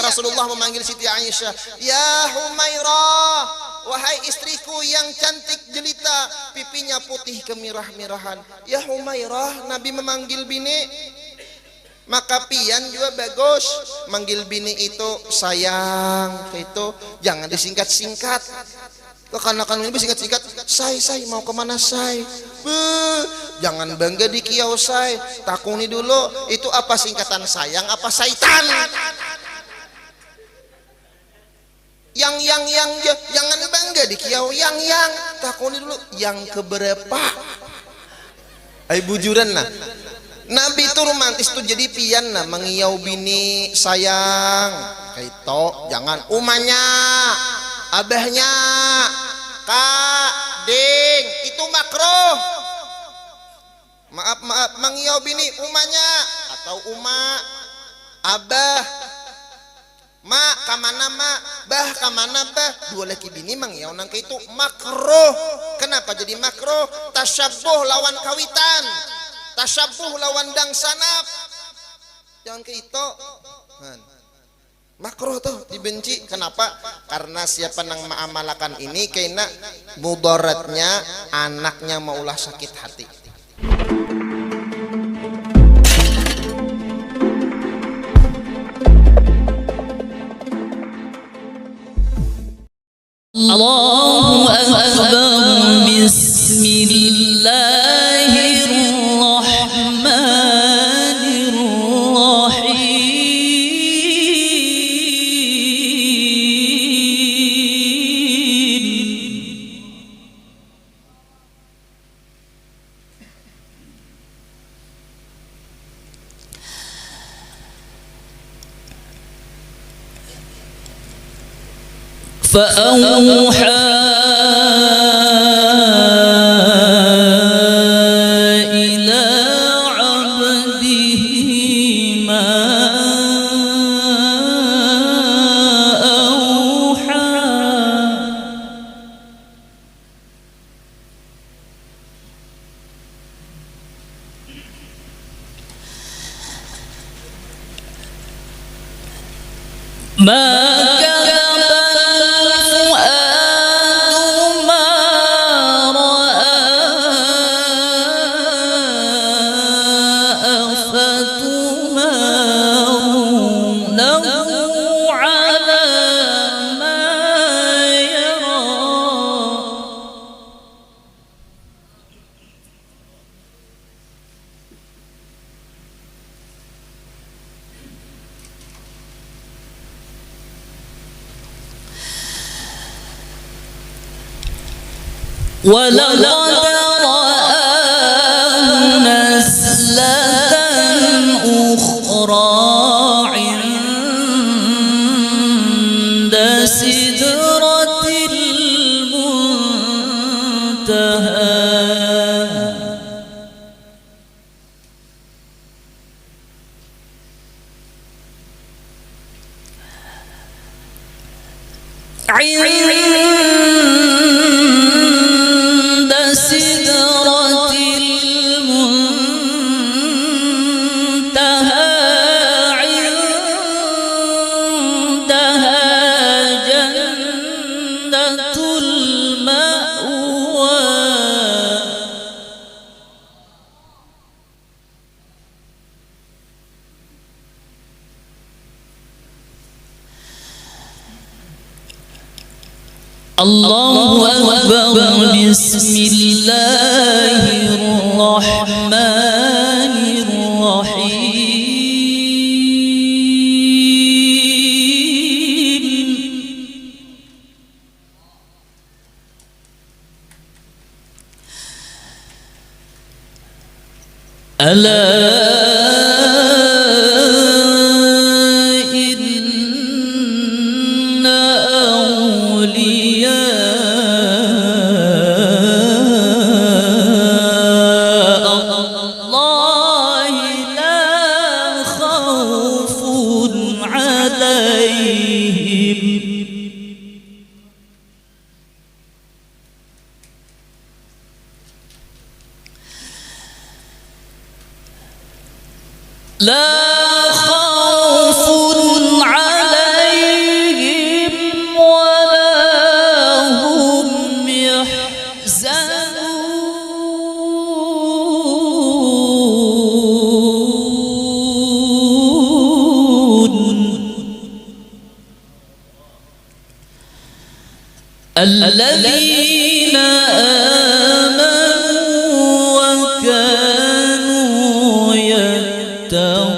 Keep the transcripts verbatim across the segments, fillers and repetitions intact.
Rasulullah memanggil Siti Aisyah, "Ya Humairah, wahai istriku yang cantik jelita, pipinya putih kemirah-mirahan. Ya Humairah," Nabi memanggil bini. Maka pian jua bagus manggil bini itu sayang, itu jangan disingkat-singkat. Kekanakan ini singkat-singkat, "Say, say, mau kemana, say?" Beuh, jangan bangga di kiau, say. Takuni dulu, itu apa singkatan sayang apa saitan? Yang, yang, yang, ja-, jangan bangga di kiau, yang, yang. Takuni dulu, yang keberapa? Ai bujuran nah. Nabi itu romantis tuh, jadi pian nah mangiau bini sayang. Kaito, jangan umanya, abahnya, kak, ding, itu makruh. Maaf, maaf, mangiau bini umanya atau uma, abah, ma, kamana ma, bah, kamana bah, dua laki bini mangiau nang kaitu makruh. Kenapa jadi makruh? Tasyabuh lawan kawitan, tasyabuh lawan dangsanak. Jangan kaitu. Han. Makruh tuh, dibenci. Kenapa? Karena siapa nang maamalakan ini kaina mudaratnya anaknya maulah sakit hati. Allahu Akbar. Bismillahirrahmanirrahim. فأوحى إلى عبده ما أوحى. ما كذب الفؤاد ما رأى. أفتمارونه على ما يرى. ولقد رآه نزلة أخرى عند سدرة المنتهى. عند سدرة المنتهى. عندها جنة المأوى. الله أكبر. بسم الله الرحمن الرحيم. ألا إن أولياء الله لا خوف عليهم لا خوف عليهم الذين آمنوا وكانوا يتقون.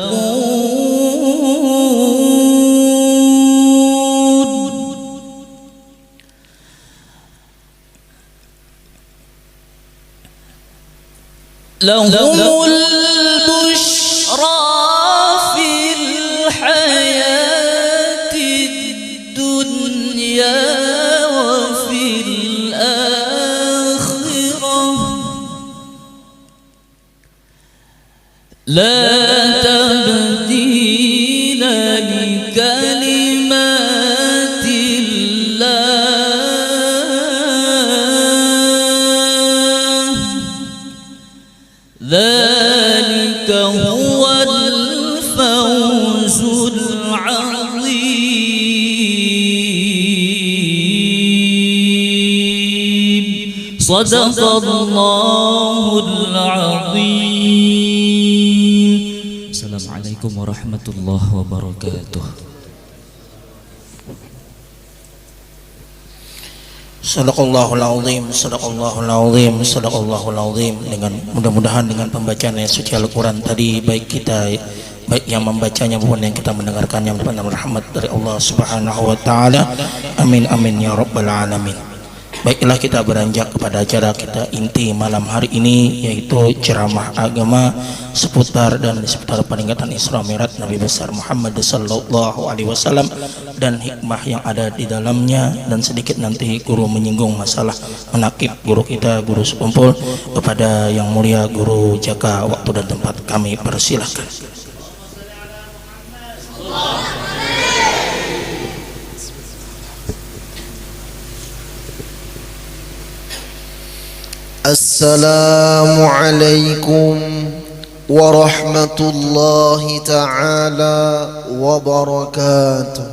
لهم البشرى في الحياة الدنيا وفي الآخرة. لا تبديل لكلمات الله. ذلك هو الفوز العظيم. صدق الله العظيم. السلام عليكم ورحمة الله وبركاته. Sadaqallahul azim, sadaqallahul azim, sadaqallahul azim. Dengan mudah-mudahan dengan pembacaan ayat suci Al-Quran tadi, baik kita, baik yang membacanya maupun yang kita mendengarkannya mendapatkan rahmat dari Allah Subhanahu wa Ta'ala. Amin, amin, ya Rabbal Alamin. Baiklah, kita beranjak kepada acara kita inti malam hari ini, yaitu ceramah agama seputar dan di seputar peringatan Isra Mi'raj Nabi besar Muhammad sallallahu alaihi wasallam dan hikmah yang ada di dalamnya, dan sedikit nanti guru menyinggung masalah manakib guru kita, guru sekumpul, kepada yang mulia guru jaga waktu dan tempat, kami persilahkan. Assalamualaikum warahmatullahi taala wabarakatuh.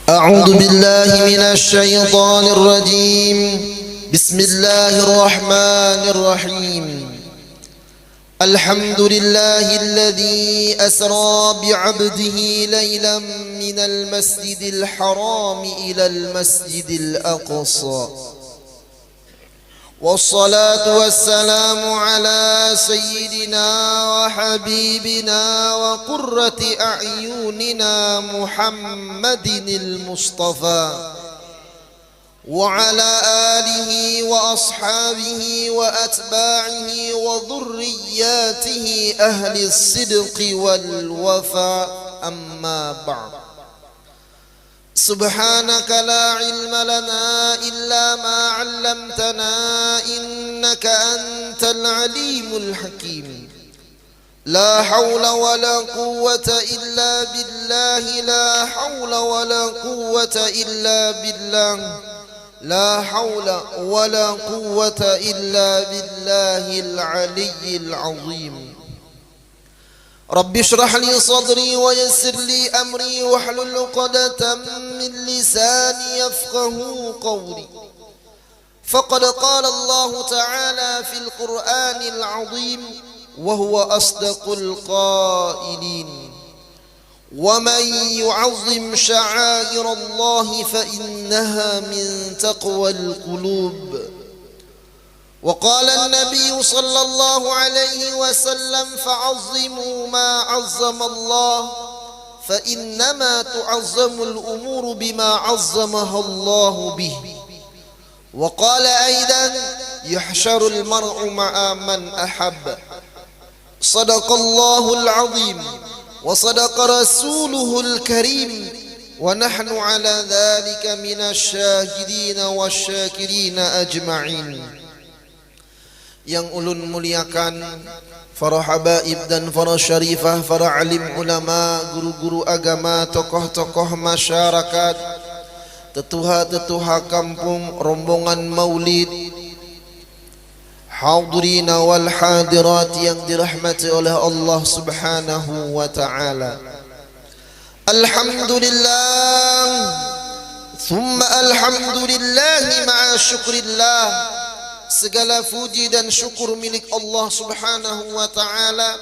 أعوذ بالله من الشيطان الرجيم. بسم الله الرحمن الرحيم. الحمد لله الذي أسرى بعبده ليلا من المسجد الحرام إلى المسجد الأقصى. والصلاة والسلام على سيدنا وحبيبنا وقرة أعيننا محمد المصطفى وعلى آله وأصحابه وأتباعه وذرياته أهل الصدق والوفاء. أما بعد. سبحانك لا علم لنا إلا ما علمتنا إنك أنت العليم الحكيم. لا حول ولا قوة إلا بالله، لا حول ولا قوة إلا بالله، لا حول ولا قوة إلا بالله العلي العظيم. رب اشرح لي صدري ويسر لي أمري واحلل عقدة من لساني يفقهوا قولي. فقد قال الله تعالى في القرآن العظيم وهو أصدق القائلين: ومن يعظم شعائر الله فإنها من تقوى القلوب. وقال النبي صلى الله عليه وسلم: فعظموا ما عظم الله، فإنما تعظم الأمور بما عظمها الله به. وقال أيضا: يحشر المرء مع من أحب. صدق الله العظيم وصدق رسوله الكريم ونحن على ذلك من الشاهدين والشاكرين أجمعين. Yang ulun muliakan, para habaib dan para syarifah, para alim ulama, guru-guru agama, tokoh-tokoh masyarakat, tetuha-tetuha kampung, rombongan maulid, hadirina wal hadirat yang dirahmati oleh Allah Subhanahu wa taala. Alhamdulillah, thumma alhamdulillahi ma'a syukrillah. Segala puji dan syukur milik Allah Subhanahu wa taala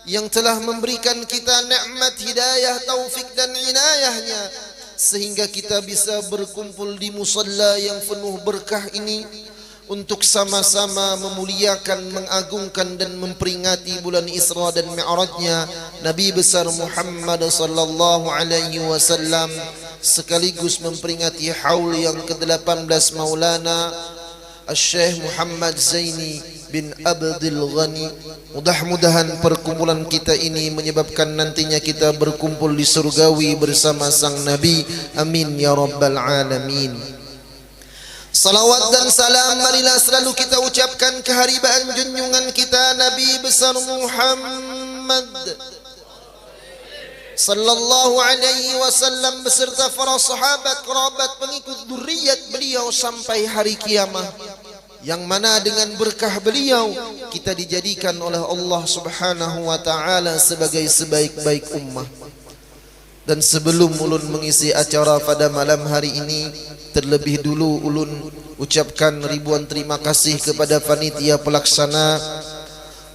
yang telah memberikan kita nikmat hidayah, taufik dan inayahnya, sehingga kita bisa berkumpul di musalla yang penuh berkah ini untuk sama-sama memuliakan, mengagungkan dan memperingati bulan Isra dan Mi'rajnya Nabi besar Muhammad sallallahu alaihi wasallam, sekaligus memperingati haul yang kedelapan belas Maulana Syekh Muhammad Zaini bin Abdul Ghani. Mudah-mudahan perkumpulan kita ini menyebabkan nantinya kita berkumpul di surgawi bersama sang Nabi. Amin ya rabbal alamin. Salawat dan salam marilah selalu kita ucapkan keharibaan junjungan kita Nabi besar Muhammad sallallahu alaihi wasallam beserta para sahabat, kerabat, pengikut, duriyat beliau sampai hari kiamat. Yang mana dengan berkah beliau kita dijadikan oleh Allah Subhanahu wa taala sebagai sebaik-baik ummah. Dan sebelum ulun mengisi acara pada malam hari ini, terlebih dulu ulun ucapkan ribuan terima kasih kepada panitia pelaksana,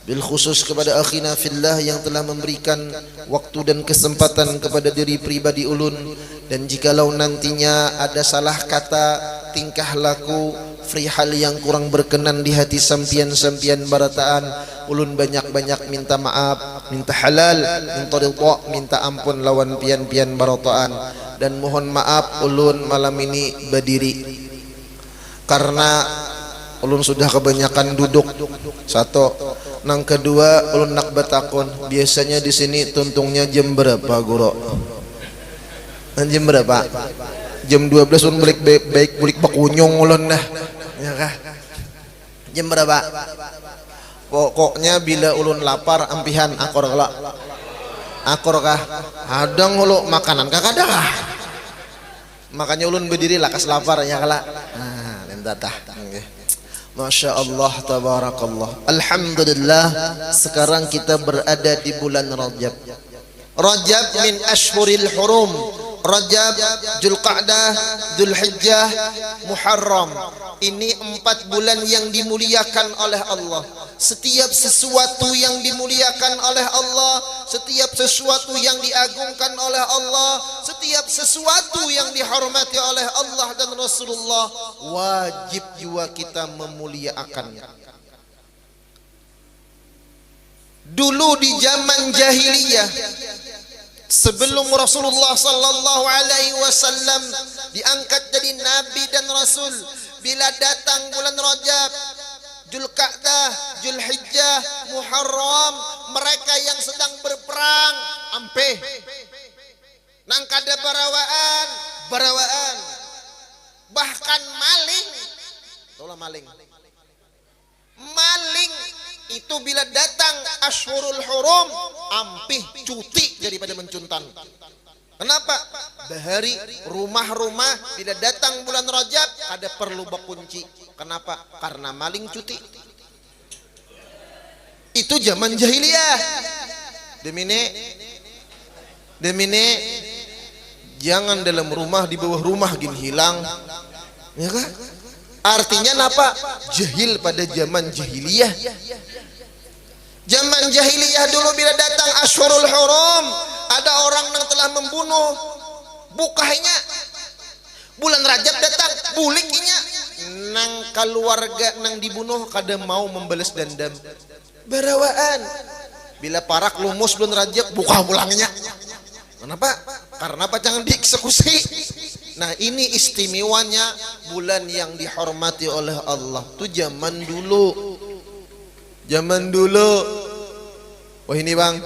bil khusus kepada akhina fillah yang telah memberikan waktu dan kesempatan kepada diri pribadi ulun, dan jikalau nantinya ada salah kata, tingkah laku, perihal yang kurang berkenan di hati sampian-sampian barataan, ulun banyak-banyak minta maaf, minta halal, minta ridha, minta ampun lawan pian-pian barataan, dan mohon maaf ulun malam ini badiri karena ulun sudah kebanyakan duduk. Satu. Nang kedua, ulun nak batakun, biasanya di sini tuntungnya jam berapa, Guru? Jam berapa? Jam dua belas ulun balik, baik, baik bulik bakunyung ulun dah. Ya kah? Jam berapa? Pokoknya bila ulun lapar, ampihan, akur kalo. Akur kah? Hadang hulu makanan kah, kada kah? Makanya ulun berdiri lakas lapar, ya kala. Nah, lain tatah. Oke. Masya Allah, tabarakallah. Alhamdulillah, sekarang kita berada di bulan Rajab. Rajab min ashhuril hurum. Rajab, Zulqa'dah, Zulhijjah, Muharram. Ini empat bulan yang dimuliakan oleh Allah. Setiap sesuatu yang dimuliakan oleh Allah, setiap sesuatu yang diagungkan oleh Allah, setiap sesuatu yang dihormati oleh Allah dan Rasulullah, wajib jua kita memuliakannya. Dulu di zaman jahiliyah, sebelum Rasulullah sallallahu alaihi wasallam diangkat jadi nabi dan rasul, bila datang bulan Rajab, Zulqa'dah, Zulhijjah, Muharram, mereka yang sedang berperang, ampih. Nang kada barawaan, barawaan. Bahkan maling. Taulah maling. Maling itu bila datang ashurul hurum, ampih, cuti daripada mencuntan. Kenapa? Bahari, rumah-rumah bila datang bulan Rajab kada perlu bakunci. Kenapa? Karena maling cuti. Itu zaman jahiliyah. Demine, demine, jangan dalam rumah, di bawah rumah gin hilang. Ya kah? Artinya napa? Jahil pada zaman jahiliyah. Zaman jahiliyah dulu bila datang ashurul hurum, ada orang nang telah membunuh, bukahnya. Bulan Rajab datang, bulik inya. Nang kaluarga nang dibunuh kada mau membalas dendam. Barawaan. Bila parak lumus bulan Rajab, bukah pulangnya. Kenapa? Karena pacangan dieksekusi. Nah, ini istimewanya bulan yang dihormati oleh Allah. Tu zaman dulu. Zaman dulu. Wah, ini, Bang.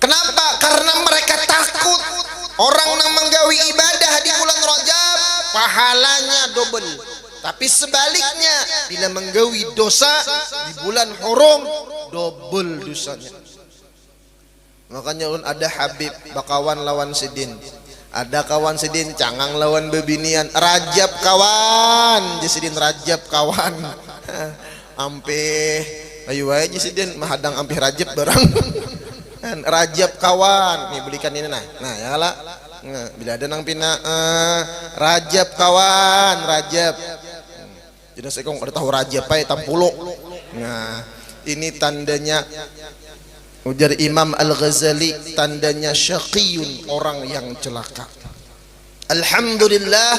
Kenapa? Karena mereka takut orang nang menggawi ibadah di bulan Rajab, pahalanya double. Tapi sebaliknya, bila menggawi dosa di bulan hurum, double dosanya. Makanya ulun ada habib bakawan lawan sidin. Ada kawan sidin cangang lawan bebinian. Rajab kawan, jar sidin, Rajab kawan. Ampih, ayu wae jar sidin, mahadang ampih Rajab barang. Rajab kawan, nih belikan ini nah. Nah, ya lah. Nah, bila ada nang pina, eh, Rajab kawan, Rajab. Jadi sekong kada tahu Rajab ai, tampulu. Nah, Ini tandanya, ujar Imam Al-Ghazali, tandanya syaqiyun, orang yang celaka. Alhamdulillah,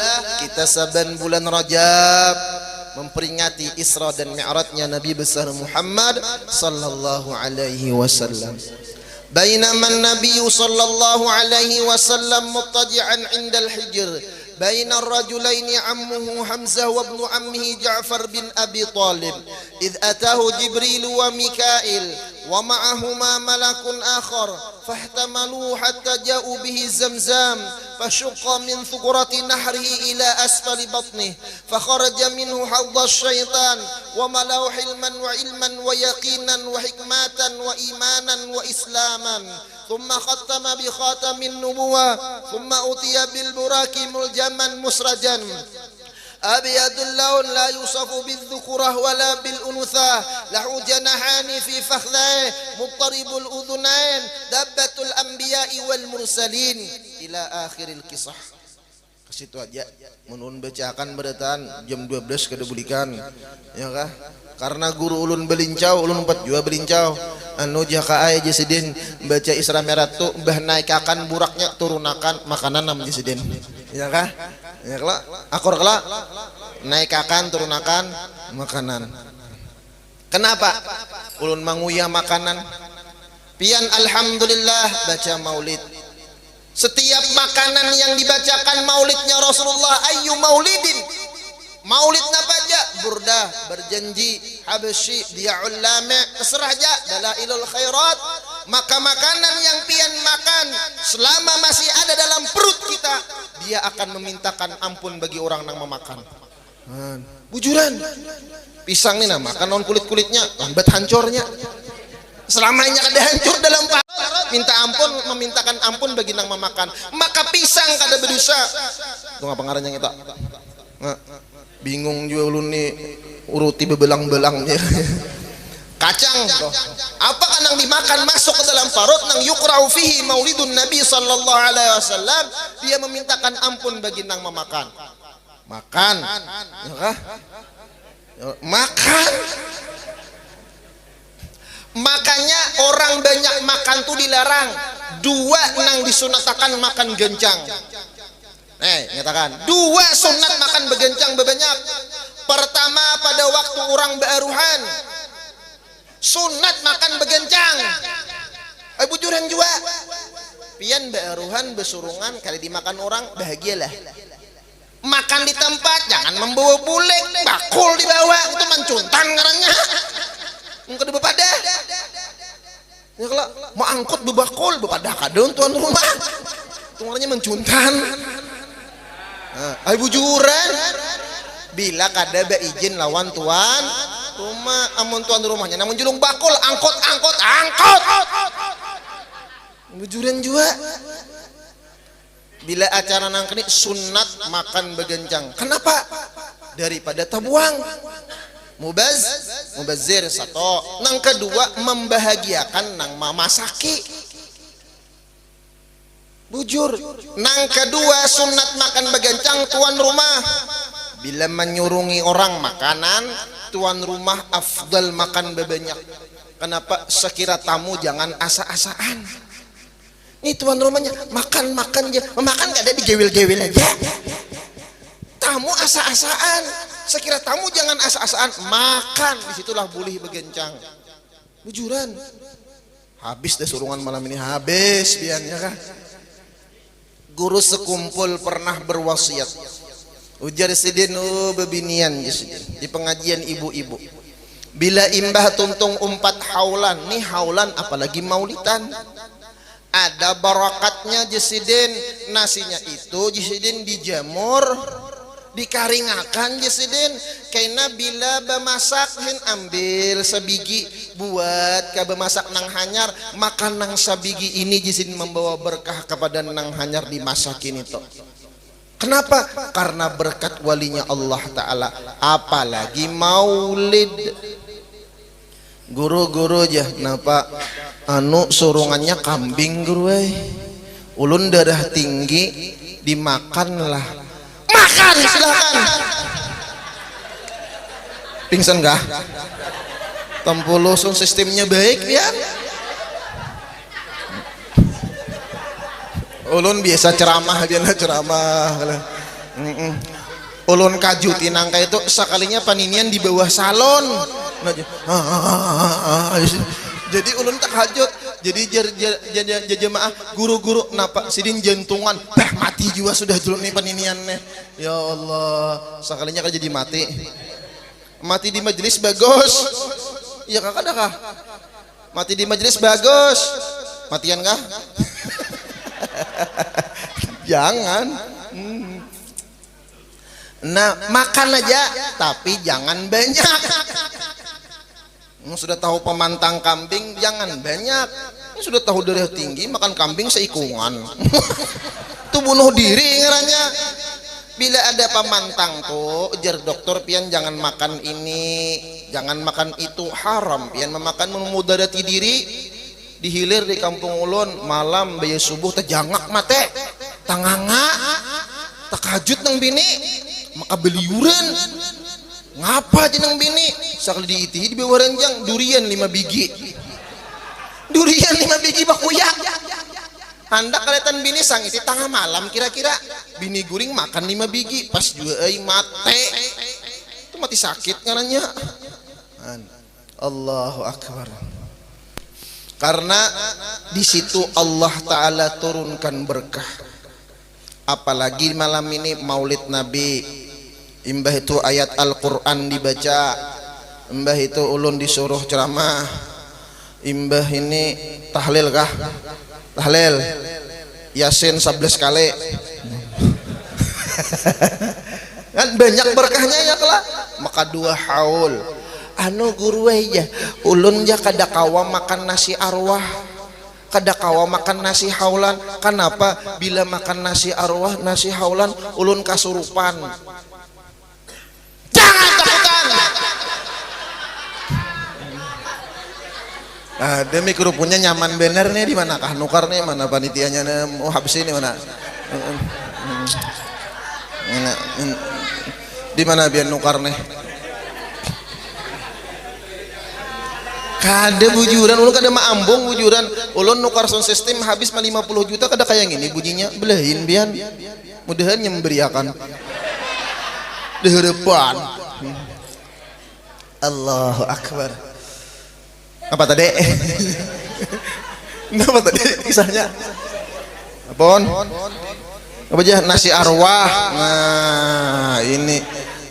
kita saban bulan Rajab memperingati Isra dan Mi'rajnya Nabi besar Muhammad sallallahu alaihi wasallam. Bainama Nabi sallallahu alaihi wasallam muttaji'an indal hijr, baina rajulaini ammuhu Hamzah wa ibnu ammihi Ja'far bin Abi Talib, idh atahu Jibril wa Mikail wa ma'ahuma malakun akhar, fahtamaluhu hatta ja'u bihi Zamzam, fashaqqa min thuqrati nahrihi ila asfali batnih, fakharaja minhu hadha syaitan, wa malahu hilman wa ilman wa yaqinan wa hikmatan wa imanan wa islaman. Thumma khattama bi khatamin nubuwah, thumma utiya bil buraki muljaman musrajan, abyadul laun la yusafu bidzukurah wala bil unutha, lahu janahani fi fakhdaih, muttaribul udhunain, dabbatul anbiya'i wal mursalin, ila akhiril kisah. Ke situ aja. Mun ulun bacaakan barataan jam dua belas kada bulikan, ya kah? Karena guru ulun balincau, ulun umpat jua balincau. Anu, jaka ai, jar sidin, baca Isra Mi'raj tu bah naikakan buraknya, turunakan makanan am, jar sidin. Ya kah? Ya kalo, akur kalo? Naikakan, turunakan makanan. Kenapa ulun manguyah makanan? Pian, alhamdulillah, baca maulid. Setiap makanan yang dibacakan maulidnya Rasulullah, ayu maulidin. Maulid napa ja? Burdah, Berjanji, Habsyi, Diyaul Lame, terserah ja, Dalailul Khairat. Maka makanan yang pian makan selama masih ada dalam perut kita, dia akan memintakan ampun bagi orang nang memakan. Han. Bujuran. Pisang ni nah, makan lawan kulit-kulitnya, lambat hancurnya. Selama inya kada hancur dalam parut, minta ampun, memintakan ampun bagi nang memakan. Maka pisang kada berdosa. Itu ngapa ngarannya kita? Nah, bingung juga ulun ni, uruti bebelang-belang. Kacang tuh. Apakah nang dimakan masuk ke dalam parut? Nang yukrau fihi maulidun Nabi sallallahu alaihi wasallam, dia memintakan ampun bagi nang memakan. Makan. Ya kah? Ya, makan. Makanya orang banyak makan tu dilarang. Dua nang disunatakan makan gancang. Eh, nyatakan. Dua sunat makan begancang bebanyak. Pertama, pada waktu orang bearuhan. Sunat makan begancang. Eh, bujuran jua. Pian bearuhan, besurungan, kada dimakan orang, bahagialah. Makan di tempat, jangan membawa bulek, bakul dibawa, itu mancuntan ngarannya. Mun kada bepadah. Ya kalo, maangkut bebakul, bepadah kada tuan rumah. Itu ngarannya mancuntan. Nah, ai bujuran. Bila kada beizin lawan tuan rumah, amun tuan rumahnya nang menjulung bakul, angkut, angkut, angkut. Bujuran jua. Bila acara nangkani sunat makan begancang. Kenapa? Daripada tabuang. Mubaz, mubazir satu. Nang kedua, membahagiakan nang mamasaki. Bujur. Nang kedua, sunat makan begancang tuan rumah. Bila menyurungi orang makanan, tuan rumah afdal makan bebanyak. Kenapa? Sekira tamu jangan asa-asaan. Ni tuan rumahnya makan-makan ja, memakan kada digewil-gewil aja. Tamu asa-asaan, sekira tamu jangan asa-asaan, makan, disitulah bulih begencang. Bujuran. Habis dah surungan malam ini, habis pian ya kah? Guru sekumpul pernah berwasiat. Ujar sidin, oh, bebinian di pengajian ibu-ibu. Bila imbah tuntung umpat haulan, ni haulan apalagi maulitan. Ada barakatnya, jar sidin. Nasinya itu, jar sidin, dijamur, dikaringakan, jar sidin. Kaina bila bamasak, hin, ambil sabigi, buat ka bamasak nang hanyar, makan nang sabigi ini, jar sidin, membawa berkah kepada nang hanyar dimasakin itu. Kenapa? Karena berkat walinya Allah Ta'ala. Apalagi maulid. Guru-guru ja, napa anu surungannya kambing guru ai. Ulun darah tinggi, dimakan lah. Makan silahkan. Pingsan kah? Tempuluh sun sistemnya baik ya. Ulun biasa ceramah aja lah, ceramah lah. Mm-mm. Ulun kajuti nangka itu, sakalinya paninian di bawah salon. Nah, j- jadi ulun takajut. Jadi jar- jar- jar- jar- jamaah, guru-guru, napa sidin jantungan, bah, mati jua sudah julun nih paninian nih. Ya Allah, sakalinya kan jadi mati. Mati di majelis bagus. Ya kakak dah kah? Mati di majelis bagus. Matian kah? Jangan. Hmm. Nah, makan aja, tapi jangan banyak. Hmm, sudah tahu pemantang kambing, jangan banyak. Hmm, sudah tahu darah tinggi, makan kambing seikungan. Itu bunuh diri ngarannya. Bila ada pamantang tuh, ujar dokter, pian jangan makan ini, jangan makan itu, haram pian memakan, memudarati diri. Dihilir di kampung ulun, malam baya subuh, tajangak mate, tanganga, takajut nang bini, maka beliuran. Ngapa aja nang bini? Sakali diitihi di bawah ranjang, durian lima bigi. Durian lima bigi bakuyak. Handak kelihatan bini sangiti tangah malam kira-kira. Bini guring makan lima bigi, pas jua ai mate. Itu mati sakit ngarannya. An. Allahu Akbar. Karena di situ Allah Ta'ala turunkan berkah. Apalagi malam ini maulid Nabi. Imbah itu ayat Al-Quran dibaca. Imbah itu ulun disuruh ceramah. Imbah ini tahlil kah? Tahlil. Yasin sebelas kali. Kan banyak berkahnya ya kala. Maka dua haul. Anu guru ai ja, ulun ja kada kawa makan nasi arwah. Kada kawa makan nasi haulan. Kanapa? Bila makan nasi arwah, nasi haulan, ulun kasurupan. Jangan takutan. Ada mik rupunya nyaman bener nih, di manakah nukar nih, mana panitianya nih, oh habis ini mana. Heeh. Hmm. Mana, hmm. Di mana biar nukar nih? Kada bujuran, ulun kada maambung bujuran. Ulun nukar sound system habis ma lima puluh juta, kada kaya ngini bunyinya. Belain pian. Mudahan nya memberiakan. Diharapan. Allahu Akbar. Apa tadi? Apa tadi kisahnya? Apon? Apa aja? Nasi arwah. Nah, ini.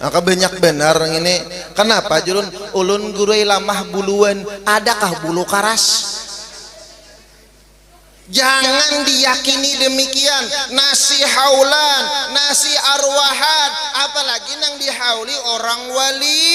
Maka banyak benar ini. Kenapa julun? Ulun gurui lamah buluan. Adakah bulu karas? Jangan diyakini demikian. Nasi haulan, nasi arwahan, apalagi nang dihauli orang wali,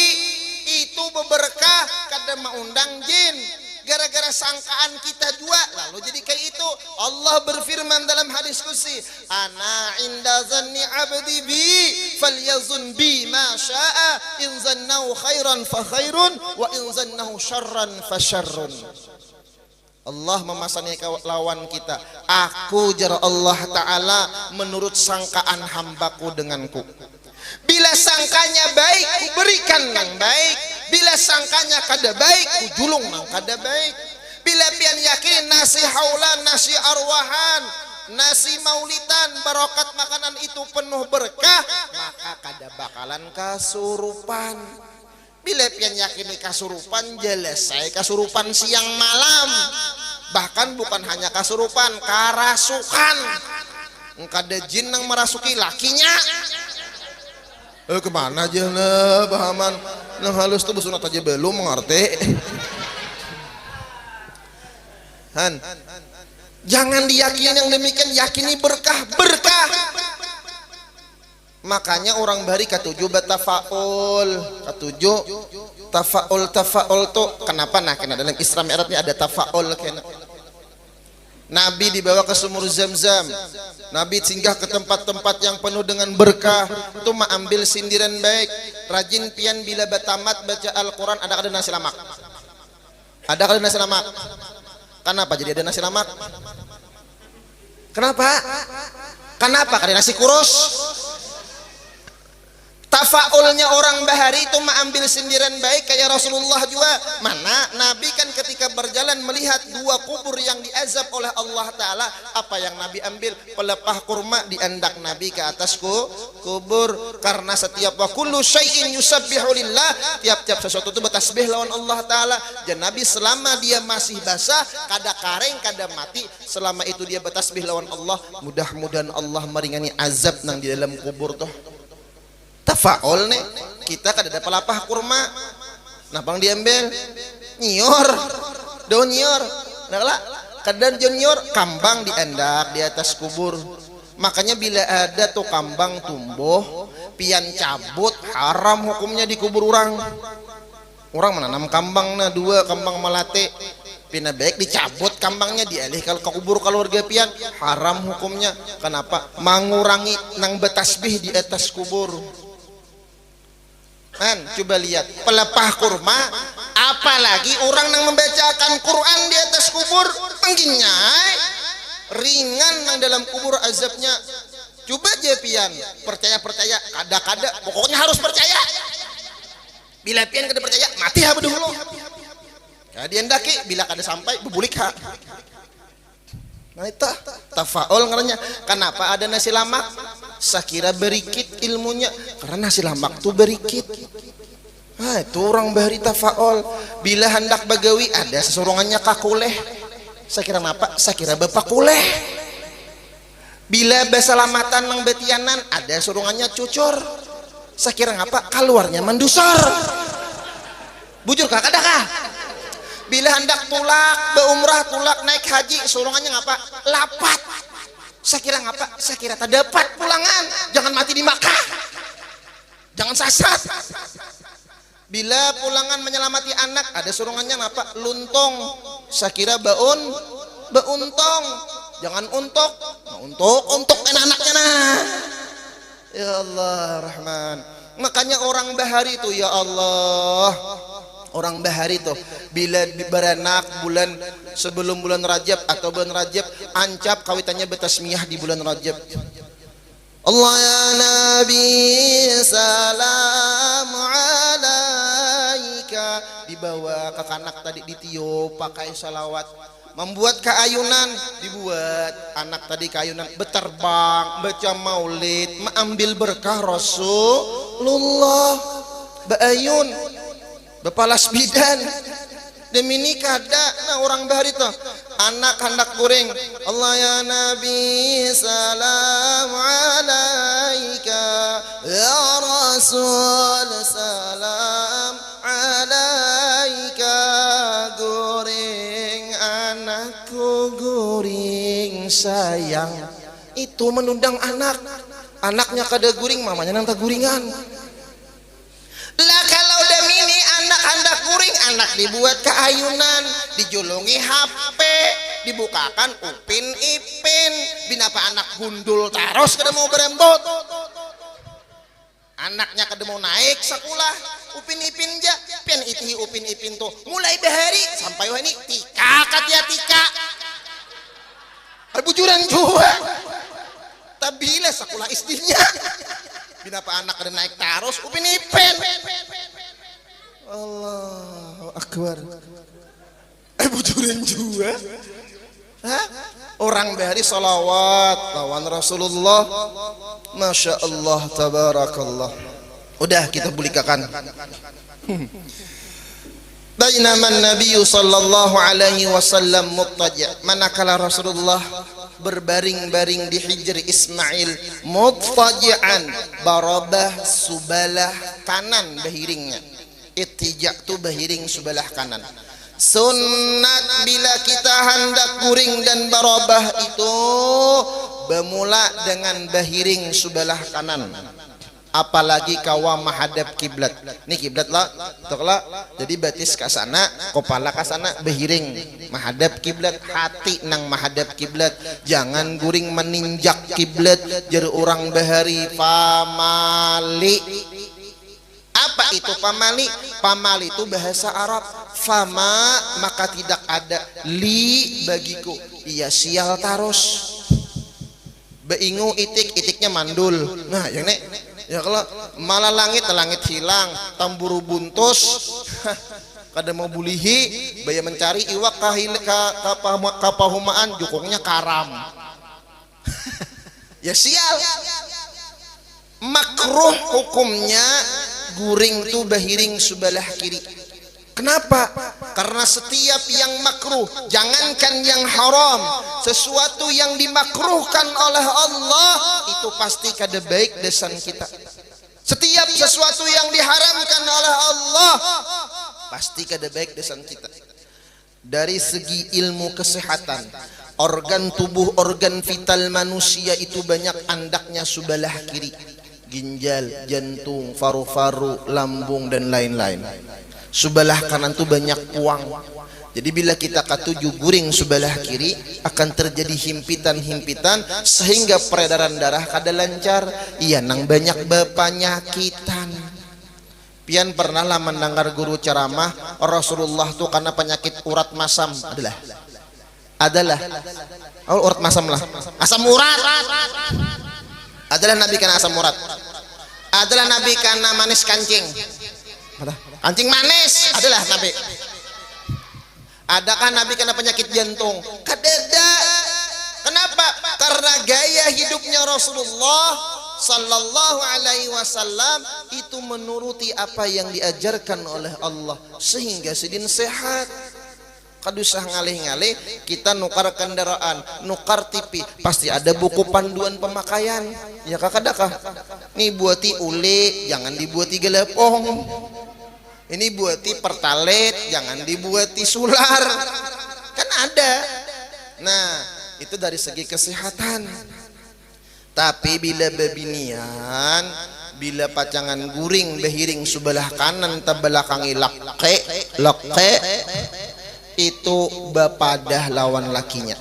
itu beberkah, kada maundang jin. Gara-gara sangkaan kita jua, lalu jadi kayak itu. Allah berfirman dalam hadis qudsi, "Ana inda zanni abdi bi, falyazun bi ma sya'a, in zannahu khairan fa khairun, wa in zannahu syarran fa syarrun." Allah memasani lawan kita. Aku, jar Allah Ta'ala, menurut sangkaan hambaku denganku. Bila sangkanya baik, kuberikan nang baik. Bila sangkanya kada baik, kujulung nang kada baik. Bila pian yakin nasi haulan, nasi arwahan, nasi maulitan, barokat makanan itu penuh berkah, maka kada bakalan kasurupan. Bila pian yakini kasurupan, jelas ai kasurupan siang malam. Bahkan bukan hanya kasurupan, karasukan. Kada jin nang marasuki lakinya. Eh, kemana aja lah pahaman? Nang halus tuh besunat aja belum mengerti. Han, jangan diyakini yang demikian, yakini berkah, berkah. Makanya orang bahari katuju batafaul, katuju tafaul, tafaul tu kenapa? Nah, kena dalam Isra Mi'raj ni ada tafaul kena. Nabi dibawa ke sumur Zam-Zam. Nabi singgah ke tempat-tempat yang penuh dengan berkah, tu maambil sindiran baik. Rajin pian bila batamat baca Al-Quran, ada kada nasi lamak? Ada kada nasi lamak? Kenapa jadi ada nasi lamak? Kenapa? Kenapa kada nasi kurus? Tafaulnya orang bahari itu maambil sindiran baik kaya Rasulullah jua. Mana Nabi kan ketika berjalan melihat dua kubur yang diazab oleh Allah Ta'ala, apa yang Nabi ambil? Pelepah kurma diandak Nabi ke atas ku, kubur. Karena setiap wa kullu syai'in yusabbihu lillah, tiap-tiap sesuatu itu bertasbih lawan Allah Ta'ala. Dan Nabi selama dia masih basah, kada karing, kada mati, selama itu dia bertasbih lawan Allah, mudah-mudahan Allah meringangi azab nang di dalam kubur tuh. Tafaul nih, kita kada ada pelapah kurma. Napa yang diambil? Nyiur. Daun nyiur. Nah, lah, kada jun nyiur, kambang diandak di atas kubur. Makanya bila ada tuh kambang tumbuh, pian cabut, haram hukumnya di kubur orang. Orang menanam kambang nah dua, kambang melate. Pina baik dicabut kambangnya, dialih ke kubur keluarga pian. Haram hukumnya. Kenapa? Mengurangi nang betasbih di atas kubur. Kan, coba lihat, pelepah kurma, apalagi orang nang membacakan Quran di atas kubur, mengginyai, ringan nang dalam kubur azabnya. Coba aja pian, percaya-percaya, kada-kada, pokoknya harus percaya. Bila pian kada percaya, mati ha dahulu. Kada diandaki, bila kada sampai, bebulik ha. Nah, itu tafaul ngarannya. Kenapa ada nasi lamak? Sakira berikit ilmunya, karena nasi lamak tuh berikit. Nah, itu orang bahari tafaul. Bila hendak bagawi, ada sesurungannya kakuleh. Sakira napa? Sakira bapakuleh. Bila basalamatan nang batianan, ada surungannya cucur. Sakira ngapa? Kaluarnya mandusur. Bujur kah? Kada kah? Bila hendak tulak, baumrah, tulak, naik haji, surungannya ngapa? Lapat. Sakira ngapa? Sakira tadapat pulangan. Jangan mati di Makkah. Jangan sasat. Bila pulangan menyelamati anak, ada surungannya napa? Luntung. Sakira baun, bauntong. Jangan untuk. Nah, untuk, untuk kan anaknya nah. Ya Allah Rahman. Makanya orang bahari tuh, ya Allah. Orang bahari tuh, bila beranak bulan, sebelum bulan Rajab atau bulan Rajab, ancap kawitannya betasmiyah di bulan Rajab. Allah ya Nabi, salam alaika. Dibawa kakanak tadi, ditiup pakai salawat. Membuat kaayunan, dibuat anak tadi kaayunan, beterbang, baca maulid, maambil berkah Rasulullah, baayun, bapalas bidan. Demi ni kada, nah, orang bahari tuh. Anak handak guring, Allah ya Nabi, salam alaika, ya Rasul, salam alaika, guring anakku, guring sayang. Itu menundang anak. Anaknya kada guring, mamanya nang taguringan. Lah, kalau damini anak handak guring, anak dibuat kaayunan, dijulungi H P, dibukakan Upin Ipin, binapa anak gundul tarus kada mau berembut. Anaknya kada mau naik sakulah, Upin Ipin ja, pian itihi Upin Ipin tuh mulai bahari sampai wahini tika katia tika. Bujuran jua. Tabila sakulah S D-nya. Binapa anak kada naik tarus, Upin Ipin. Allahu Akbar. Eh, bujuran jua. Hah? Orang bahari salawat lawan Rasulullah. Masya Allah, tabarakallah. Udah, kita bulikakan. Bainaman Nabiyyu sallallahu alaihi wasallam muttaji'. Manakala Rasulullah berbaring-baring di hijri Ismail, muttaji'an, barabah subalah kanan bahiringnya. Ittija' tu bahiring subalah kanan. Sunat bila kita handak guring dan barabah itu bamula dengan bahiring subalah kanan. Apalagi kawa mahadap kiblat. Ni kiblat lah, tuk lah. Jadi batis ka sana, kopala ka sana, bahiring. Mahadap kiblat, hati nang mahadap kiblat. Jangan guring maninjak kiblat, jar urang bahari, pamali. Apa itu pamali? Pamali itu bahasa Arab. Fama, maka tidak ada, li, bagiku. Iya, sial tarus. Baingu itik, itiknya mandul. Nah, yang ni. Ya kalau malah langit, langit hilang, tamburu buntus, kada mau bulihi, baya mencari iwak kahil ka, ka, pahumaan, jukungnya karam. Ya sial. Makruh hukumnya guring tu bahiring subalah kiri. Kenapa? Karena setiap yang makruh, jangankan yang haram, sesuatu yang dimakruhkan oleh Allah itu pasti kada baik desan kita. Setiap sesuatu yang diharamkan oleh Allah pasti kada baik desan kita. Dari segi ilmu kesehatan, organ tubuh, organ vital manusia itu banyak andaknya subalah kiri. Ginjal, jantung, faru-faru, lambung, dan lain-lain. Subalah kanan tu banyak puang. Jadi bila kita katuju guring subalah kiri, akan terjadi himpitan-himpitan sehingga peredaran darah kada lancar. Iya, nang banyak bapanyakitan. Pian pernah lah mendengar guru ceramah Rasulullah tu karena penyakit urat masam? Adalah. Adalah. Oh, urat masam lah. Asam urat. Adalah Nabi kena asam urat. Adalah Nabi kena manis kancing. Kancing manis. Adalah Nabi. Adakah Nabi kena penyakit jantung? Kadada. Kenapa? Karena gaya hidupnya Rasulullah sallallahu alaihi wasallam itu menuruti apa yang diajarkan oleh Allah sehingga sidin sehat. Kada usah ngalih-ngalih, kita nukar kendaraan, nukar T V, pasti ada buku panduan pemakaian. Ya kah, kada kah? Ni buati uli, jangan dibuati galepong. Ini buati pertalite, jangan dibuati sular. Kan ada. Nah, itu dari segi kesehatan. Tapi bila bebinian, bila pacangan guring behiring subalah kanan tabalakangi leke, leke, itu bapadah lawan lakinya.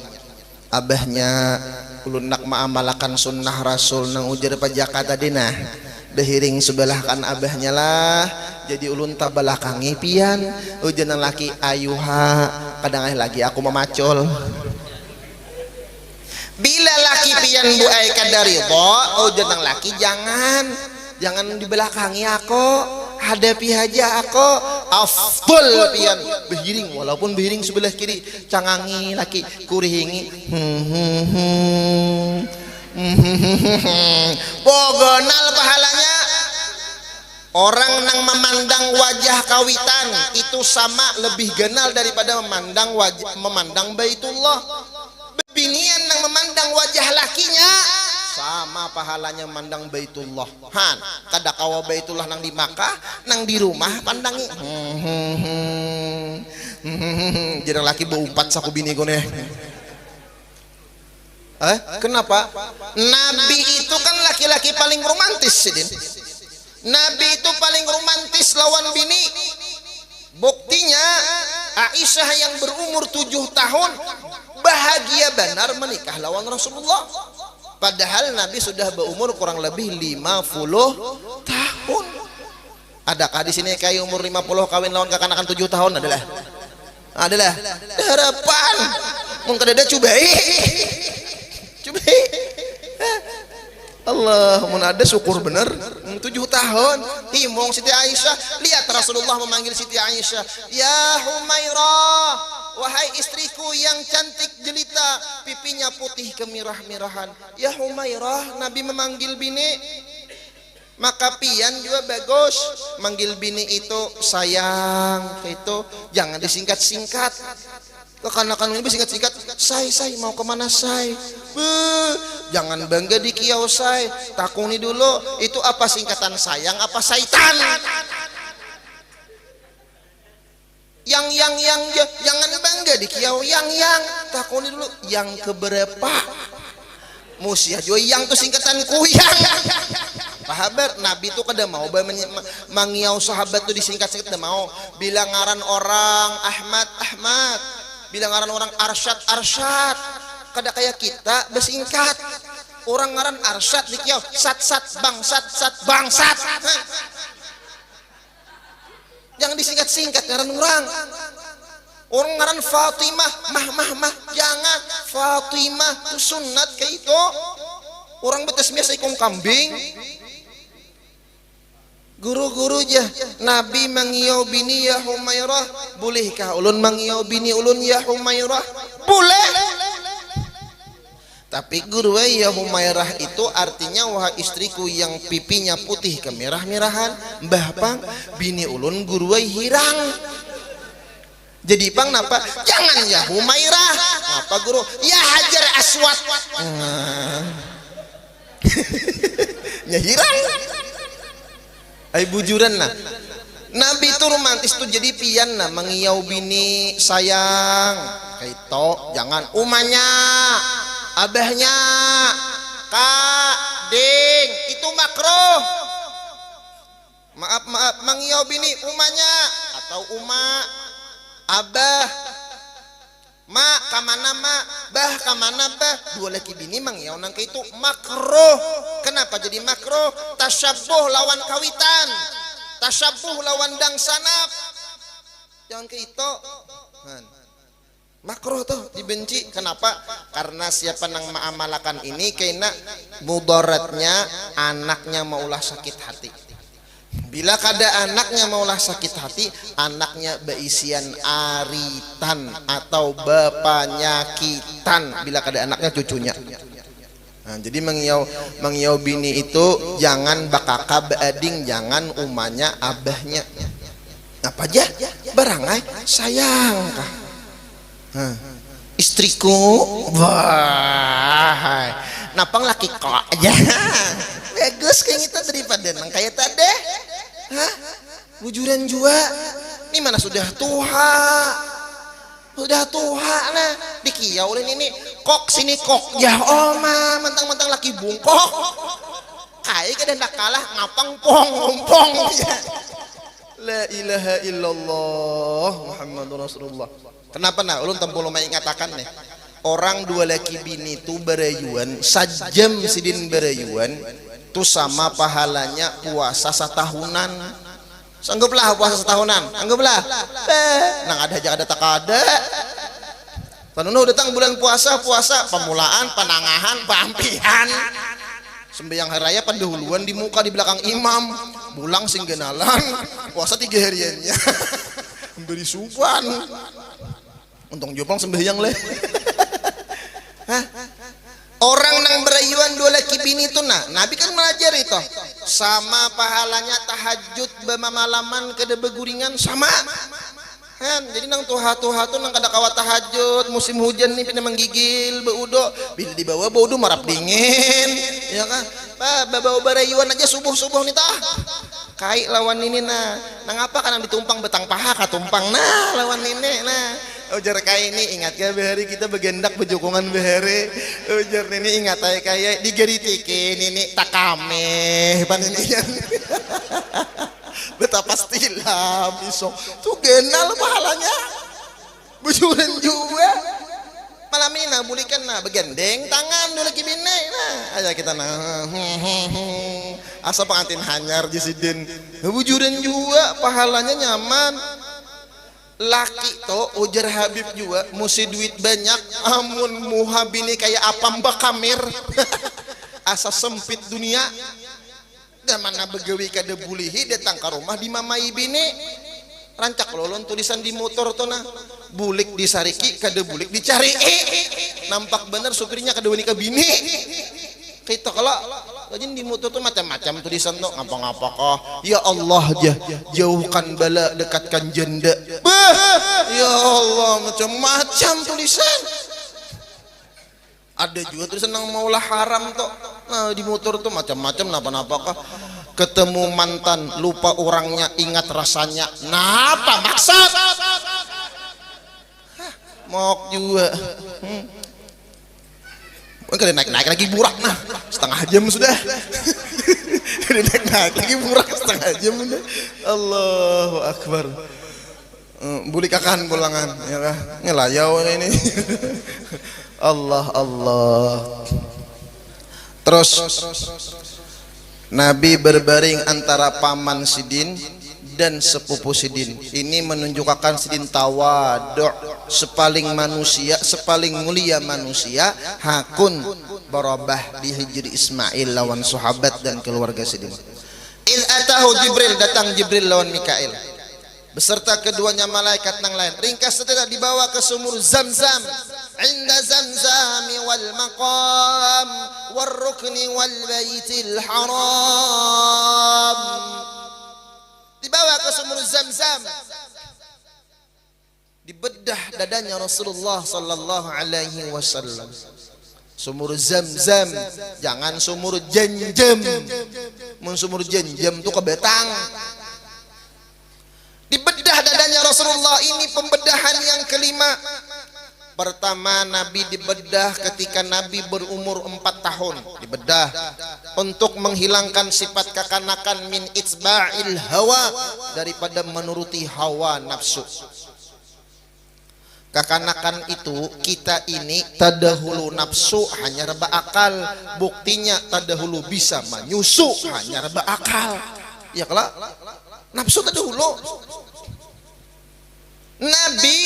Abahnya, ulun nak maamalakan sunnah Rasul nang ujar pajaka tadi nah. Behiring subalah kan abahnya lah. Jadi ulun tabalakangi pian. Ujar nang laki, ayuha, kadang lagi aku mamacul. Bila laki pian bu ai kada ridho, ujar nang laki, jangan. Jangan dibelakangi ako, hadapi haja ako. Afdol pian behiring, walaupun behiring sebelah kiri, cangangi laki, kurihingi. Hmm, hmm, hmm. Hmm, hmm, hmm, hmm. Boh ganal pahalanya. Orang nang memandang wajah kawitan itu sama lebih ganal daripada memandang wajah, memandang Baitullah. Binian nang memandang wajah lakinya sama pahalanya memandang Baitullah. Han, kada kawa Baitullah nang di Makkah, nang di rumah pandangi. Hmm, hmm, hmm. Hmm, hmm, hmm. Jadi laki beumpat saku bini ku nih. Eh, kenapa? Nabi itu kan laki-laki paling romantis, sidin. Nabi itu paling romantis lawan bini. Buktinya, Aisyah yang berumur tujuh tahun bahagia benar menikah lawan Rasulullah. Padahal Nabi sudah berumur kurang lebih lima puluh tahun. Adakah di sini kayak umur lima puluh kawin lawan kakanakan tujuh tahun? Adalah. Adalah. Harapan. Mun kadada, cubai. Cubai. Allah, mun ada, syukur bener. Hmm, tujuh tahun. Himung Siti Aisyah. Lihat Rasulullah memanggil Siti Aisyah. Ya Humairah. Wahai istriku yang cantik jelita, pipinya putih kemirah-mirahan. Ya Humairah, Nabi memanggil bini. Maka pian jua bagus manggil bini itu sayang, itu jangan disingkat-singkat. Kekanakan ini singkat-singkat, say, say, mau kemana, say? Beuh, jangan bangga di kiau, say. Takuni dulu, itu apa singkatan sayang apa saitan? Yang, yang, yang, ya, jangan bangga di kiau, yang, yang. Takuni dulu, yang keberapa? Musiah jua, yang tu singkatan kuyang. Pahabar, Nabi tu kada mau ba-, menye-, ma-, mangiau sahabat tu disingkat-singkat, kada mau. Bila ngaran orang Ahmad, Ahmad. Bila ngaran orang Arsyad, Arsyad. Kada kaya kita besingkat. Orang ngaran Arsyad di kiau, sat, sat, bangsat, sat, bangsat. Jangan disingkat-singkat ngaran orang. Orang ngaran Fatimah, mah, mah, mah. Jangan. Fatimah tu sunat kayak itu. Orang betasmiah seikung kambing. Guru-guru jah, Nabi mangiau bini ya Humairah. Bulihkah ulun mangiau bini ulun ya Humairah? Bulih. Tapi guruai ya Humairah itu artinya wahai istriku yang pipinya putih kemirah-mirahan. Mbah pang, bini ulun guruai hirang. Jadi pang napa? Jangan ya Humairah. Ngapa guru? Ya Hajar Aswad. Nah. Nya hirang. Ai bujuran nah. Nabi tu romantis tu jadi pian nah mangiau bini sayang. Kaito jangan umanya, abahnya, kak, ding, itu makruh. Maaf maaf mangiau bini umanya atau uma, abah, ma kamana ma, bah kamana bah, dua laki bini mangiau nang kaitu makruh. Kenapa jadi makruh? Tasyabuh lawan kawitan, tasyabuh lawan dangsanak. Jangan kaitu. Han. Makruh tuh dibenci. Kenapa? Karena siapa nang maamalakan ini kena mudaratnya anaknya maulah sakit hati. Bila kada anaknya maulah sakit hati, anaknya baisian aritan atau bapanyakitan. Bila kada anaknya cucunya. Nah, jadi mangiau mangiau bini itu jangan bakaka baading, jangan umanya abahnya. Apa aja? Barangai sayang kah? Nah, istriku, wah, napang laki kok aja. Bagus kayak gitu daripada nang kayak tadi. Hah? Bujuran jua. Ini mana sudah tuha. Sudah tuha nah. Dikiau oleh nini. Kok sini kok. Ya oma, mentang-mentang laki bungkok. Kai kada hendak kalah ngapang pong ngompong. La ilaha illallah Muhammadur Rasulullah. Kenapa nah? Ulun tampulung maingatakan nih. Orang dua laki bini tu barayuan, sajam sidin barayuan, tu sama pahalanya puasa satahunan. Sangguplah puasa satahunan? Angguplah. Beh, nang ada aja kada takada. Tanunuh datang bulan puasa, puasa pamulaan, panangahan, paampihan. Sembahyang hari raya pandahuluan di muka di belakang imam, bulang sing ganalan, puasa tiga hariannya. Beri suban. Untung jua pang sembahyang leh. Hah? Orang nang berayuan dua laki bini tu nah, Nabi kan melajari toh. Sama pahalanya tahajud bamamalaman kada beguringan sama. Kan, jadi nang tuha-tuha tu nang kada kawa tahajud, musim hujan ni pina manggigil, baudo, bila dibawa baudo marap dingin, ya kan? Bah, babawa barayuan aja subuh-subuh ni tah. Kai lawan nini nah, nangapa kanang ditumpang batang paha katumpang nah lawan nini nah. Ujar kai ni, ingat kah bahari kita bagandak bajukungan bahari? Ujar nini, ingat ai kaya digaritiki nini takamih paninian. Batapas tilam isuk tu ganal pahalanya. Bujuran jua. Malam ini nah bulikan nah bagandeng tangan dua laki bini nah. Aja kita nah. Asa pengantin hanyar di sidin. Bujuran jua pahalanya nyaman. Laki to ujar Habib jua musi duit banyak amun muha bini kaya apam bakamir. Asa sempit dunia. Dah mana begawi kada bulihi datang ka rumah dimamai bini. Rancak lolon tulisan di motor tu nah. Bulik disariki kada bulik dicarii. Nampak banar supirnya kada wani ka bini. Kita kalo rajin di motor tu macam-macam tulisan tu ngapa-ngapa kah. Ya Allah jah, jauhkan bala dekatkan janda. Bah, ya Allah macam-macam tulisan. Ada jua tulisan nang maulah haram tu. Nah di motor tu macam-macam napa-napa kah. Ketemu mantan lupa orangnya ingat rasanya. Napa maksud? Hah, mok jua. Hmm. Kada naik-naik lagi burak nah. Setengah jam sudah. Kada naik-naik lagi burak setengah jam sudah. Allahu Akbar. Eh, bulikakan pulangan ya kah? Ngelayau ini. Allah Allah. Terus Nabi berbaring antara paman sidin dan sepupu sidin. Ini menunjukkan sidin tawaduk, sepaling manusia, sepaling mulia manusia hakun barabah di hijri Ismail lawan sahabat dan keluarga sidin. Atahu Jibril, datang Jibril lawan Mikail beserta keduanya malaikat nang lain. Ringkas saja, dibawa ke sumur Zamzam. Inda Zamzami wal maqam war rukni wal baitil haram. Dibawa ke sumur Zamzam. Dibedah dadanya Rasulullah sallallahu alaihi wasallam. Sumur Zamzam, jangan sumur Janjam. Mun sumur Janjam tu ke Batang. Dibedah dadanya Rasulullah, ini pembedahan yang kelima. Pertama, Nabi dibedah ketika Nabi berumur empat tahun. Dibedah untuk menghilangkan sifat kakanakan, min itba'il hawa, daripada menuruti hawa nafsu. Kakanakan itu, kita ini tadahulu nafsu hanyar baakal. Buktinya tadahulu bisa manyusu hanyar baakal. Ya kala? Nafsu tadahulu. Nabi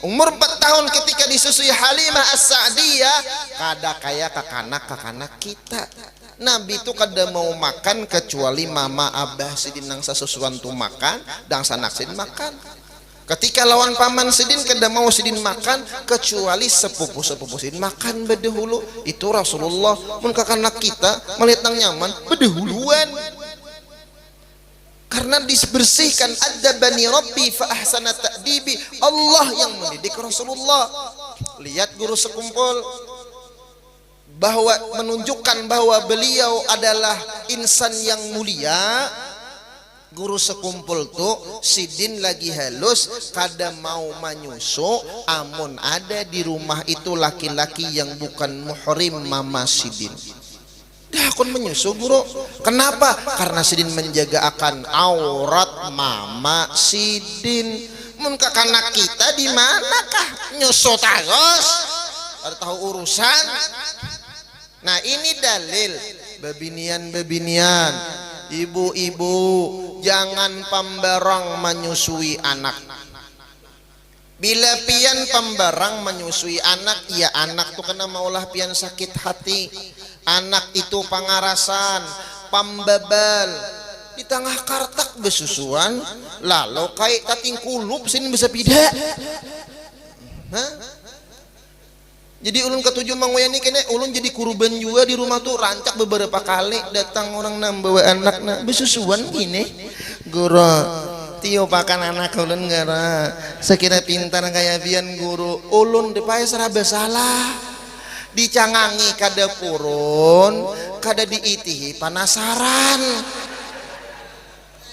umur empat tahun ketika disusui Halimah As-Sa'diyah, kada kaya kakanak-kakanak kita. Nabi tu kada mau makan kecuali mama abah sidin nang sasusuan tu makan, dangsanak sidin makan. Ketika lawan paman sidin kada mau sidin makan kecuali sepupu-sepupu sidin makan badahulu. Itu Rasulullah. Mun kakanak kita melihat nang nyaman badahuluan. Karena dibersihkan, adabani Rabbi fa ahsana ta'dibi. Allah yang mendidik Rasulullah. Lihat guru sekumpul bahwa menunjukkan bahwa beliau adalah insan yang mulia. Guru sekumpul tu sidin lagi halus, kada mau manyusu amun ada di rumah itu laki-laki yang bukan muhrim mama sidin. Dah akun menyusu guru. Kenapa? Karena sidin menjaga akan aurat mama sidin. Mun kakanak kita di manakah nyusu taros? Ada tahu urusan. Nah, ini dalil. Bebinian-bebinian, ibu-ibu, jangan pambarang menyusui anak. Bila pian pambarang manyusui anak, ya anak tu kena maulah pian sakit hati. Anak itu pangarasan, pambabal. Di tangah kartak besusuan, lalu kai tatingkulup sini besapida. Hah? Jadi ulun katuju manguyani kene, ulun jadi kurban jua di rumah tu, rancak beberapa kali datang orang nang bawa anak nah besusuan gini. Guru, tiupakan anak ulun guru. Sekira pintar kaya pian guru, ulun dipaes raba salah. Dicangangi kada purun, kada diitihi panasaran.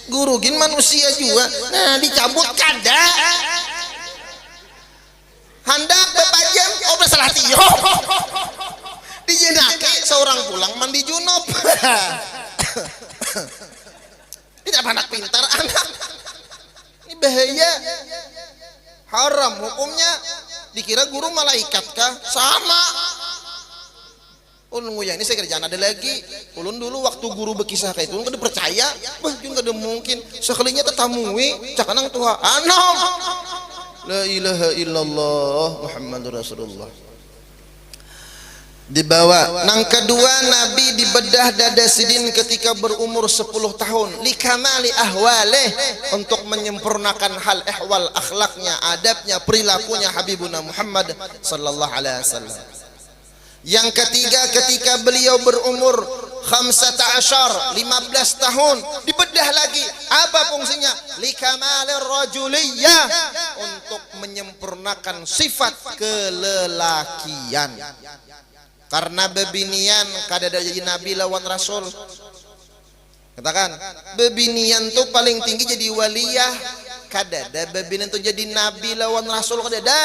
Guru gin manusia jua, nah dicabut kada. Handak bapajam, oh basalah tiup. Dijanaki seorang pulang mandi junub. Tidak anak pintar anak. Ini bahaya. Haram hukumnya. Dikira guru malaikat kah? Sama. Ulun nguyani saya kerjaan ada lagi. Ulun dulu waktu guru berkisah kayak itu, ulun kada percaya. Bah, jun kada mungkin. Sekalinya tetamui, cakanang tuha. Anom. La ilaha illallah Muhammadur Rasulullah. Dibawa. Nang kedua, Nabi dibedah dada sidin ketika berumur sepuluh tahun. Likamali ahwalih, untuk menyempurnakan hal ehwal akhlaknya, adabnya, perilakunya Habibuna Muhammad sallallahu alaihi wasallam. Yang ketiga, ketika beliau berumur khamsata asyar, lima belas tahun, dibedah lagi. Apa fungsinya? Likamalir rajuliyah, untuk menyempurnakan sifat kelelakian. Karena bebinian kada ada jadi nabi lawan rasul. Katakan, bebinian tu paling tinggi jadi waliyah. Kadada bebinian tu jadi nabi lawan rasul, kadada.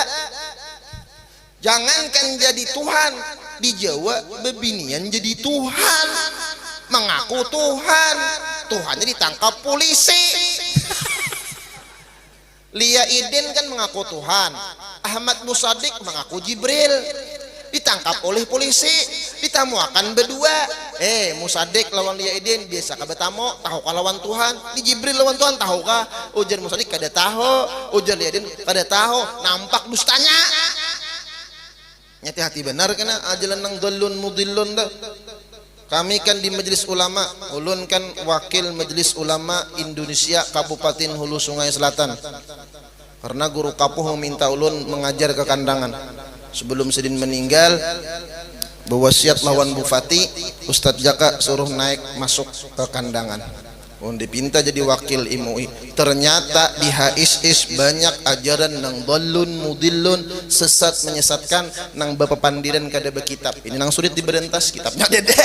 Jangankan jadi Tuhan, di Jawa bebinian jadi Tuhan. Mengaku Tuhan, Tuhannya ditangkap polisi. Lia Idin kan mengaku Tuhan, Ahmad Musadik mengaku Jibril. Ditangkap oleh polisi, ditamuakan berdua. Eh, Musadik lawan Lia Idin biasa kah betamu, tahu kah lawan Tuhan? Ini Jibril lawan Tuhan tahu kah? Ujar Musadik kada tahu, ujar Lia Idin kada tahu. Nampak dustanya. Nyati hati benar kena ajalan nang dolun mudilun dah. Kami kan di Majelis Ulama, ulun kan wakil Majelis Ulama Indonesia Kabupaten Hulu Sungai Selatan. Karena guru kapuh meminta ulun mengajar ke Kandangan. Sebelum sidin meninggal, berwasiat lawan Bupati, Ustadz Jaka suruh naik masuk ke Kandangan. Ulun dipinta jadi wakil M U I. Ternyata di H S S banyak ajaran nang dhalun mudhillun, sesat menyesatkan, nang bapapandiran kada bakitab. Ini nang sulit diberantas kitabnya dede.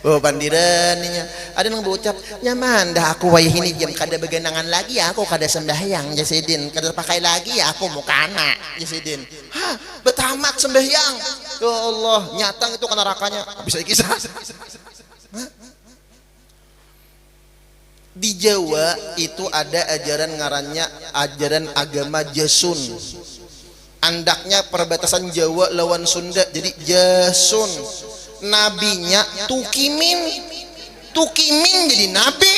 Bapapandiran inya. Ada nang berucap, "Nyaman dah aku wayah ini jam kada beganangan lagi ya, aku kada sembahyang," jar sidin. "Kada terpakai lagi ya aku mukana," jar sidin. Hah, betamat sembahyang. Ya Allah, nyatang itu ke nerakanya. Bisa kisah. Di Jawa itu ada ajaran ngarannya ajaran agama Jasun. Andaknya perbatasan Jawa lawan Sunda, jadi Jasun. Nabinya Tukimin. Tukimin jadi nabi.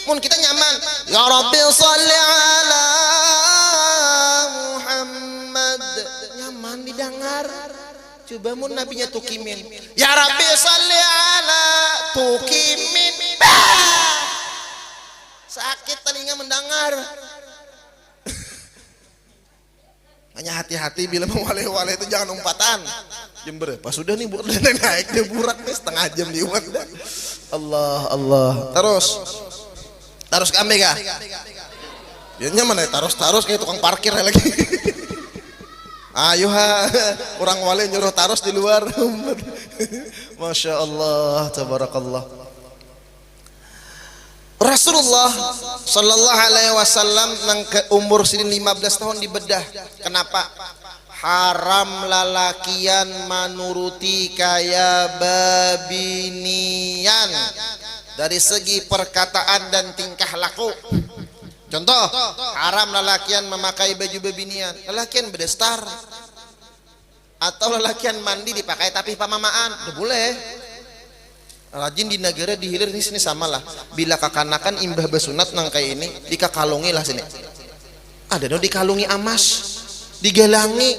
Mun kita nyaman, "Ya Rabbi salli ala Muhammad." Nyaman didengar. Coba mun nabinya Tukimin. "Ya Rabbi salli ala Tukimin." Bah! Sakit telinga mendengar. Hanya hati-hati bila mewaleh-waleh itu jangan umpatan. Jam berapa sudah nih buat naik dia burak nih, setengah jam liwat dah. Allah, Allah. Terus. Terus kami kah? Ya nyaman ya, terus-terus kayak tukang parkir lagi. Ayo ha, orang wali nyuruh terus di luar. Masya Allah, tabarakallah. Rasulullah sallallahu alaihi wasallam nang ke umur sidin lima belas tahun dibedah. Kenapa? Haram lalakian manuruti kaya babinian dari segi perkataan dan tingkah laku. Contoh, haram lalakian memakai baju babinian. Lalakian bedestar. Atau lalakian mandi dipakai tapi pamamaan, udah boleh. Rajin di negara, di hilir, di sini sama lah. Bila kakanakan imbah basunat nang kayak ini, dikakalungi lah sini. Ada no dikalungi amas, digalangi.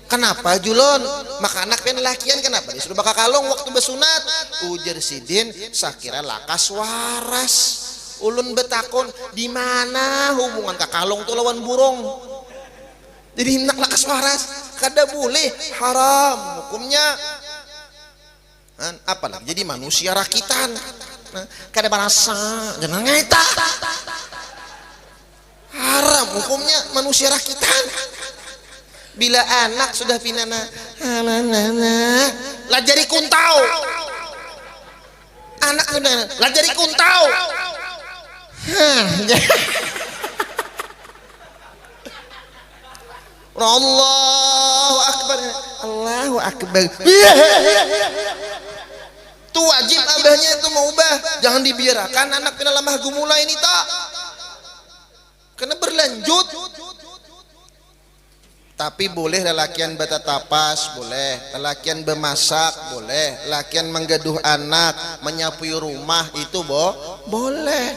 Kenapa julon? Makanak pian lalakian kenapa disuruh bakakalung waktu basunat? Ujar sidin, sakira lakas waras. Ulun betakun, di mana hubungan kakalung tu lawan burung? Jadi hindak lakas waras, kada boleh, haram hukumnya. Kan, apalagi jadi manusia rakitan. Nah, kada barasa, jangan ngaita. Haram hukumnya manusia rakitan. Bila anak sudah pinana, lajari kuntau. Anak sudah lajari kuntau. Hah, Allahu Akbar. Allahu Akbar. Iya. Tu wajib abahnya itu mau ubah. Jangan dibiarkan anak pina lamah gumula ini tak. Kena berlanjut. Tapi boleh lalakian batatapas, boleh. Lalakian bemasak, boleh. Lalakian menggaduh anak, menyapui rumah, itu bo boleh.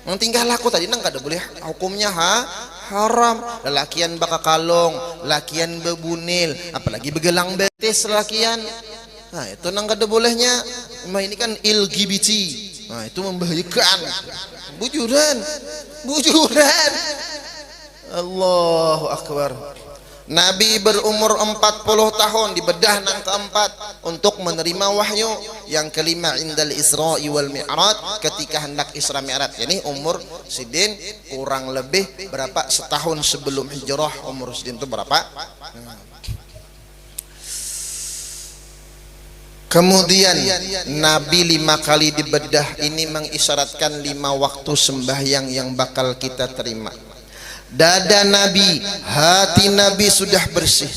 Nang tingkah laku tadi nang kada boleh hukumnya ha haram. Lalakian bakakalung, lakian babunil, apalagi begelang betis lalakian. Nah, itu nang kada bolehnya. Nah, ini kan L G B T. Nah, itu membahayakan. Bujuran. Bujuran. Allahu Akbar. Nabi berumur empat puluh tahun dibedah nang keempat untuk menerima wahyu. Yang kelima indal Isra wal Mi'raj, ketika hendak Isra Mi'raj. Ini umur sidin kurang lebih berapa setahun sebelum hijrah, umur sidin itu berapa? Nah. Kemudian Nabi lima kali dibedah, ini mengisyaratkan lima waktu sembahyang yang bakal kita terima. Dada Nabi, hati Nabi sudah bersih.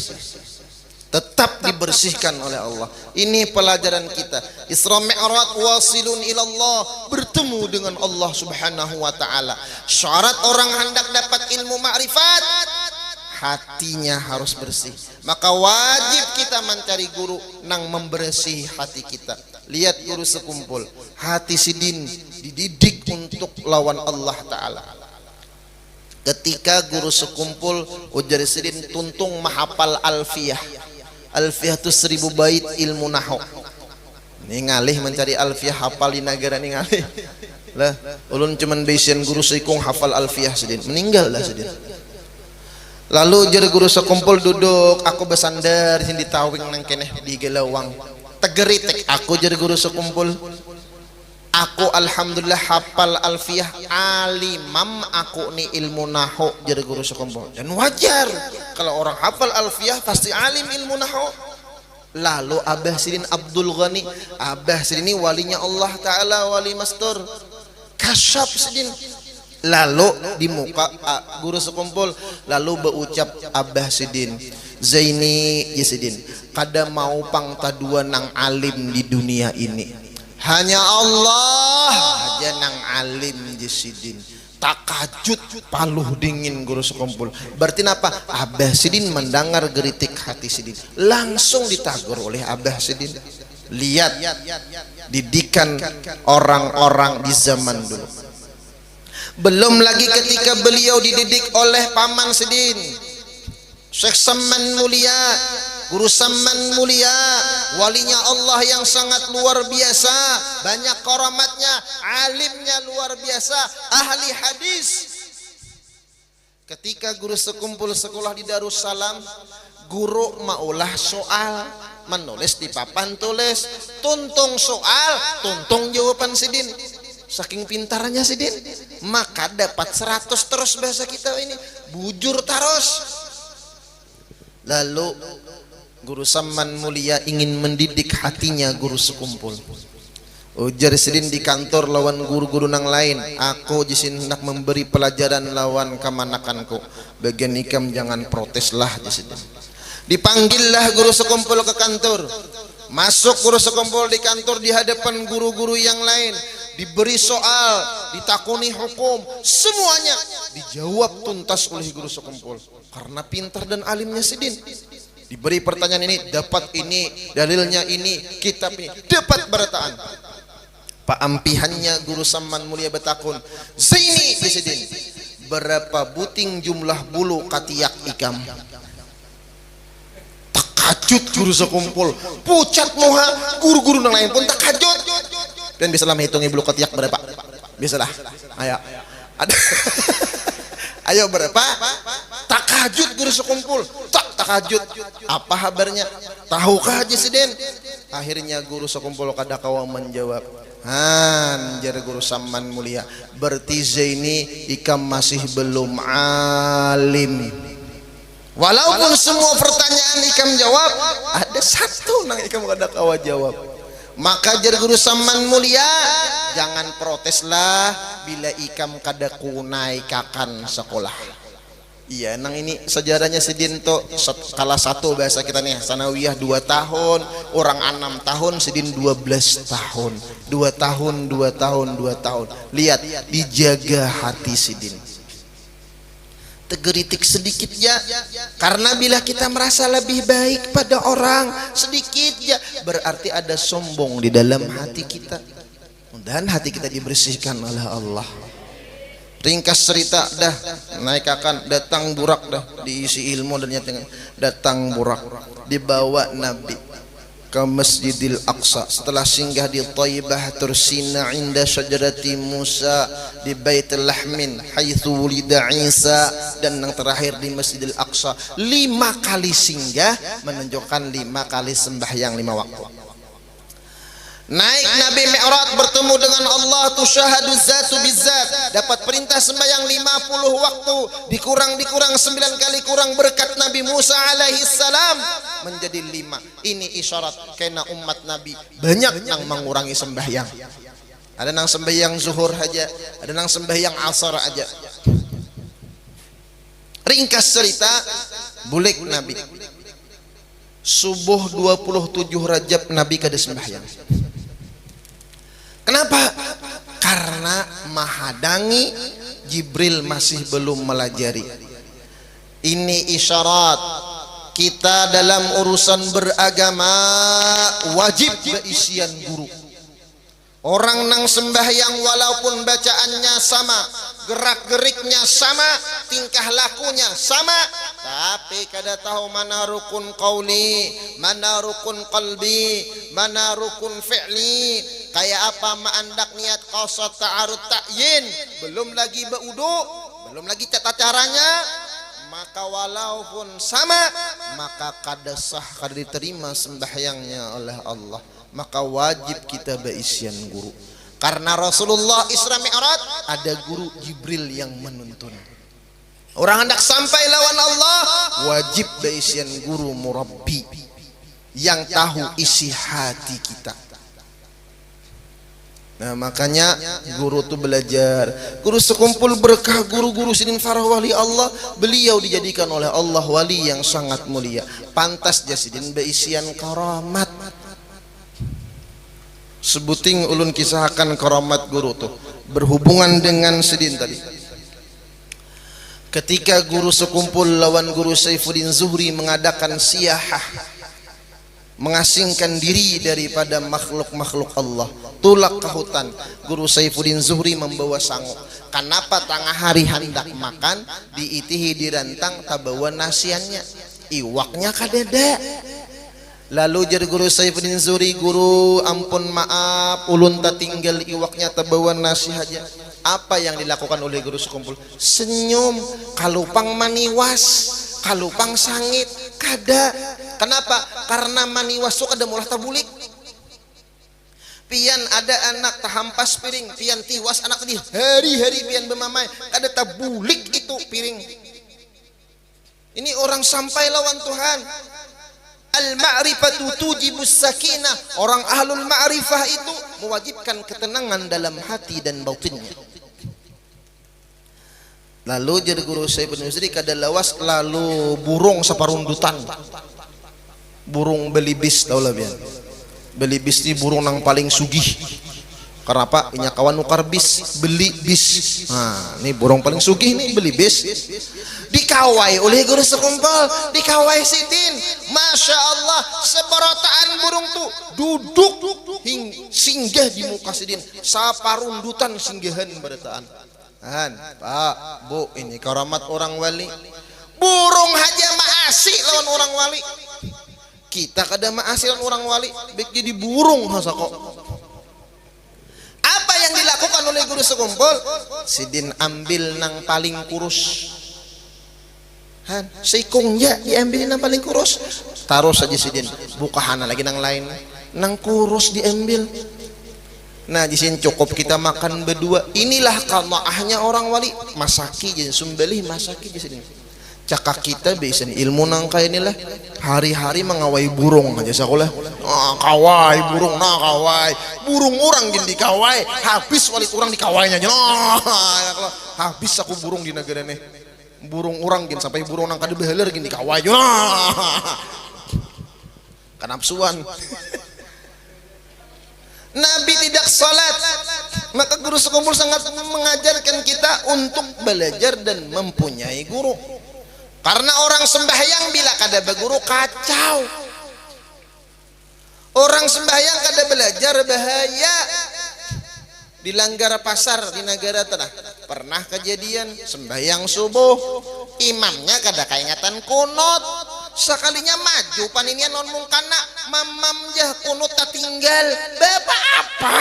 Tetap dibersihkan oleh Allah. Ini pelajaran kita. Isra Mi'raj wasilun ilallah, bertemu dengan Allah Subhanahu wa taala. Syarat orang hendak dapat ilmu makrifat, hatinya harus bersih. Maka wajib kita mencari guru nang membersihi hati kita. Lihat guru sekumpul, hati sidin dididik untuk lawan Allah taala. Ketika guru sekumpul, ujar sidin tuntung mahapal Alfiyah. Alfiyah tu seribu bait ilmu nahu. Ini ngalih mencari Alfiah hafal di negara ini ngalih. Lah, ulun cuman beisian guru seikung hafal Alfiah sidin. Meninggal lah sidin. Lalu jar guru sekumpul duduk, aku bersandar sini di tawing nang keneh di gelawang. Tegeritik aku jar guru sekumpul. Aku alhamdulillah hafal Alfiah, alimam aku ni ilmu nahu jar guru sekumpul. Dan wajar kalau orang hafal Alfiah pasti alim ilmu nahu. Lalu abah sidin Abdul Ghani, abah sidin ni walinya Allah Ta'ala, wali mastur. Kasyaf sidin. Lalu di muka a, guru sekumpul, lalu beucap abah sidin, Zaini, ya sidin, kada mau pang tadua nang alim di dunia ini. Hanya Allah aja nang alim, ya sidin. Takajut paluh dingin guru sekumpul. Berarti napa? Abah sidin mendengar geritik hati sidin. Langsung ditagur oleh abah sidin. Lihat didikan orang-orang di zaman dulu. Belum lagi ketika beliau dididik oleh paman sidin, Syekh Saman Mulia, Guru Saman Mulia, walinya Allah yang sangat luar biasa, banyak karamatnya, alimnya luar biasa, ahli hadis. Ketika guru sekumpul sekolah di Darussalam, guru maulah soal, menulis di papan tulis, tuntung soal, tuntung jawaban sidin. Saking pintarnya sidin, maka dapat seratus terus bahasa kita ini, bujur terus. Lalu Guru Saman Mulia ingin mendidik hatinya guru sekumpul. Ujar sidin di kantor lawan guru-guru nang lain, aku jisin hendak memberi pelajaran lawan kamanakanku. Bagian ikam jangan protes lah, jisidin. Dipanggillah guru sekumpul ke kantor. Masuk guru sekumpul di kantor di hadapan guru-guru yang lain. Diberi soal, ditakuni hukum, semuanya dijawab tuntas oleh guru sekumpul. Karena pintar dan alimnya sidin. Diberi pertanyaan ini, dapat ini, dalilnya ini, kitab ini, dapat berataan. Paampihannya guru Saman Mulia betakun, Zaini, ya sidin, berapa buting jumlah bulu katiak ikam? Takajut guru sekumpul, pucat muha, guru-guru nang lain pun takajut. Dan bisa lah menghitungi bulu katiak berapa? Bisa lah. Ayo. Ada. Ayo berapa? Takajut guru sekumpul. Tak takajut. Apa habarnya? Tahukah aja sidin? Akhirnya guru sekumpul kada kawa menjawab. Han, jar guru Saman Mulia. Berarti Zaini ikam masih belum alim. Walaupun semua pertanyaan ikam jawab, ada satu nang ikam kada kawa jawab. Maka jar guru Saman Mulia, jangan protes lah bila ikam kada kunaikakan sekolah. Iya, nang ini sejarahnya sidin tu set-, kelas satu bahasa kita nih, sanawiyah dua tahun, orang enam tahun, sidin dua belas tahun. Dua tahun, dua tahun, dua tahun. Lihat, dijaga hati sidin. Tegeritik sedikit ja. Karena bila kita merasa lebih baik pada orang, sedikit ja, berarti ada sombong di dalam hati kita. Mudahan hati kita dibersihkan oleh Allah. Ringkas cerita dah, naikakan, datang burak dah, diisi ilmu dan nyata. Datang burak, dibawa Nabi ke Masjidil Aqsa. Setelah singgah di Taibah, Tursina, inda syajarati Musa, di Baitul Lahmin, haitsu wulida Isa, dan yang terakhir di Masjidil Aqsa. Lima kali singgah menunjukkan lima kali sembahyang lima waktu. Naik Nabi Mi'raj bertemu dengan Allah, tusyahadu zatu bizat, dapat perintah sembahyang lima puluh waktu, dikurang-dikurang sembilan kali kurang berkat Nabi Musa alaihi salam menjadi lima. Ini isyarat kena umat Nabi banyak nang mengurangi sembahyang. Ada nang sembahyang zuhur aja, ada nang sembahyang asar aja. Ringkas cerita, bulik Nabi. Subuh dua puluh tujuh Rajab Nabi kada sembahyang. Kenapa? Karena mahadangi, Jibril masih belum melajari. Ini isyarat kita dalam urusan beragama wajib beisian guru. Orang nang sembahyang walaupun bacaannya sama, gerak-geriknya sama, tingkah lakunya sama, tapi kada tahu mana rukun qauli, mana rukun qalbi, Mana rukun fi'li? Kaya apa maandak niat qasad ta'arud ta'yin? Belum lagi baudu, belum lagi tata caranya. Maka walaupun sama, maka kada sah, kada diterima sembahyangnya oleh Allah. Maka wajib kita baisian guru. Karena Rasulullah Isra Mi'raj ada guru Jibril yang menuntun. Orang hendak sampai lawan Allah, wajib baisian guru murabbi yang tahu isi hati kita. Nah, makanya guru tu belajar. Guru Sekumpul berkah guru-guru sidin farah wali Allah, beliau dijadikan oleh Allah wali yang sangat mulia. Pantas ja sidin baisian karamat. Sebuting ulun kisahakan karamat guru tu berhubungan dengan sidin tadi. Ketika guru Sekumpul lawan guru Saifuddin Zuhri mengadakan siyahah, mengasingkan diri daripada makhluk-makhluk Allah, tulak ke hutan. Guru Saifuddin Zuhri membawa sangu. Kenapa tengah hari hendak makan, diitihi dirantang tabawa nasiannya, iwaknya kadada. Lalu jar guru Saifuddin Zuhri, "Guru, ampun maaf, ulun tatinggal iwaknya tabawa nasi haja." Apa yang dilakukan oleh guru Sekumpul? Senyum, kalupang maniwas, kalupang sangit, kada. Kenapa? Karena maniwas tu kada maulah tabulik. Pian ada anak tahampas piring, pian tiwas anak tadi, hari-hari pian bamamai, kada tabulik itu piring. Ini orang sampai lawan Tuhan. Al-ma'rifatu tujibus sakinah. Orang ahlul ma'rifah itu mewajibkan ketenangan dalam hati dan batinnya. Lalu jar guru Saifuddin Zuhri, kada lawas lalu burung saparundutan. Burung belibis, tahulah pian. Belibis ni burung nang paling sugih. Kenapa? Inya kawa nukar bis, beli bis. Nah, ni burung paling sugih ni, belibis. Dikawai oleh guru Sekumpul, dikawai sidin. Masya Allah, seberataan burung tu duduk hing-, singgah di muka sidin. Saparundutan singgahan berataan. Han, Pak, Bu, ini karamat orang wali. Burung haja maasi lawan orang wali. Kita kada maasi lawan orang wali, baik jadi burung ha sako. Apa yang dilakukan oleh guru Sekumpul? Sidin ambil nang paling kurus. Han, seikung ja diambil nang paling kurus. Tarus saja sidin, bukahan lagi nang lain. Nang kurus diambil. Nah, di sini cukup kita makan berdua. Inilah qanaahnya orang wali. Masaki ja, sumbalih masaki ja sidin. Cakak kita biasanya ilmu nang kaya inilah. Hari-hari mangawai burung aja sakulah. Ah, kawai burung, nah kawai. Burung orang gin dikawai. Habis wali orang dikawainya aja. Nah, ya kalau habis aku burung di negara nih. Burung orang gin sampai burung nang kada bahalar gin dikawai aja. Nah. Kanapsuan. Nabi tidak salat. Maka guru Sekumpul sangat mengajarkan kita untuk belajar dan mempunyai guru. Karena orang sembahyang bila kada baguru kacau. Orang sembahyang kada belajar bahaya. Di langgar pasar di Nagara Tengah pernah kejadian sembahyang subuh, imamnya kada kaingatan kunut. Sekalinya maju paninian lawan mungkana, mamam jah kunut tatinggal. Bapak apa?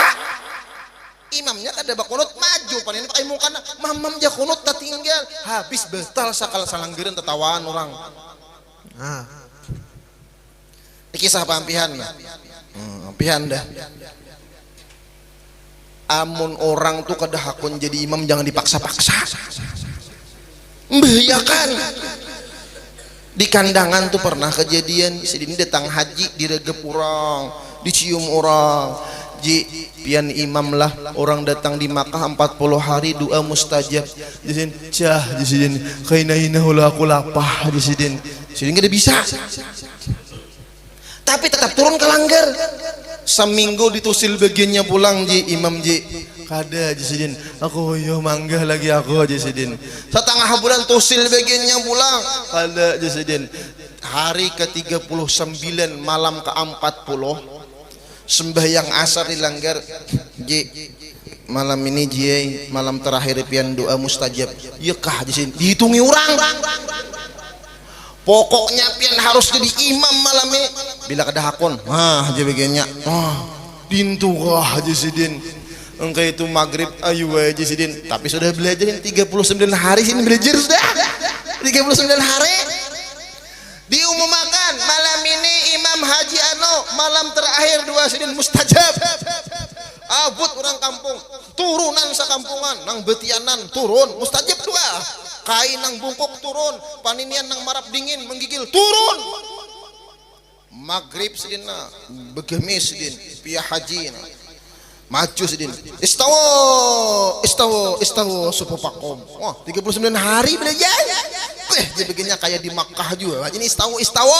Imamnya kada bakunut, maju paninian pakai mungkana, mamam jah kunut tatinggal. Habis betal sakal salanggaran tatawaan orang. Nah. Ini kisah pampihan. Hmm, pampihan dah. Amun orang tu kada hakun jadi imam, jangan dipaksa-paksa. Membahayakan. Di Kandangan tu pernah kejadian, sidin datang haji, diregep orang, dicium orang. Ji, pian imam lah, orang datang di Makkah empat puluh hari doa mustajab. Ji sidin, cah, ji sidin, kaina-ina hula aku lapah, ji sidin. Sidin kada bisa. Tapi tetap turun ke langgar. Seminggu ditusil bagiannya pulang, ji, imam, ji. Kada, ji sidin. Aku, yo, manggah lagi aku, ji sidin. Setengah bulan tusil bagiannya pulang. Kada, ji sidin. Hari ke tiga puluh sembilan, malam ke empat puluh, sembahyang asar di langgar, ji. Malam ini, ji, ai, malam terakhir pian doa mustajab. Iya kah, ji sidin. Dihitungi orang. Pokoknya pian harus jadi imam malam ini. Bila kada hakun, nah, aja bagiannya. Wah, dintuah aja sidin. Engkau itu maghrib, ayu aja sidin. Tapi sudah belajar ini tiga puluh sembilan hari, sini belajar sudah. Tiga puluh sembilan hari. Diumumakan malam ini Imam Haji Ano, malam terakhir dua sidin mustajab. Abut orang kampung, turunan sakampungan, nang betianan turun, mustajab dua. Kain nang bungkuk turun, paninian nang marap dingin menggigil turun. Maghrib sidin na, begemis sidin, pia haji na. Maju sidin, istawo, istawo, istawo, supupakum. Wah, tiga puluh sembilan hari belajar. Beh, jadi begini kayak di Makkah juga. Ini istawo, istawo.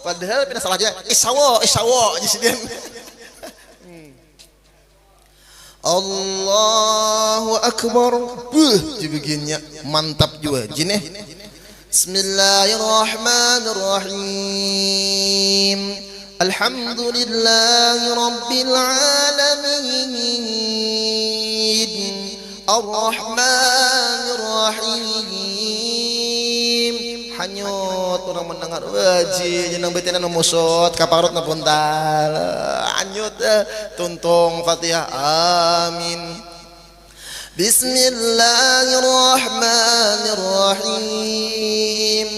Padahal pina salah aja, isawo, isawo aja sidin. Allahu Akbar. Buh, jadi begini mantap juga. Jini. Bismillahirrahmanirrahim. Alhamdulillahi rabbil alamin. Arrahmanirrahim. Hanyut urang mendengar. Waji, jenang betinan memusut, kaparut na puntal. Hanyut, eh, tuntung Fatihah. Amin. بسم الله الرحمن الرحيم.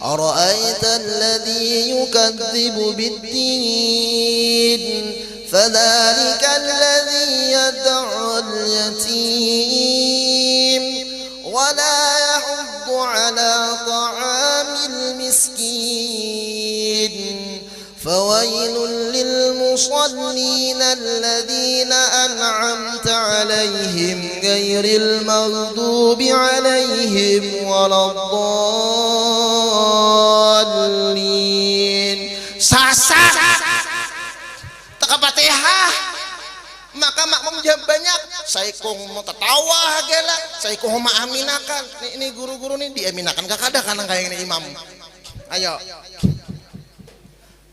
أرأيت الذي يكذب بالدين فذلك الذي يدع اليتيم ولا يحض على طعام المسكين فويل للمصلين الذين أنعمت عليهم غير المغضوب عليهم ولا الضالين. Sasat. Teka Fatihah. Maka makmum jawab banyak. Saikung mau tetawa gala, saikung mau aminakan. Ini, ini guru-guru nih diaminakan kakada kanang kayak ini imam. Ayo.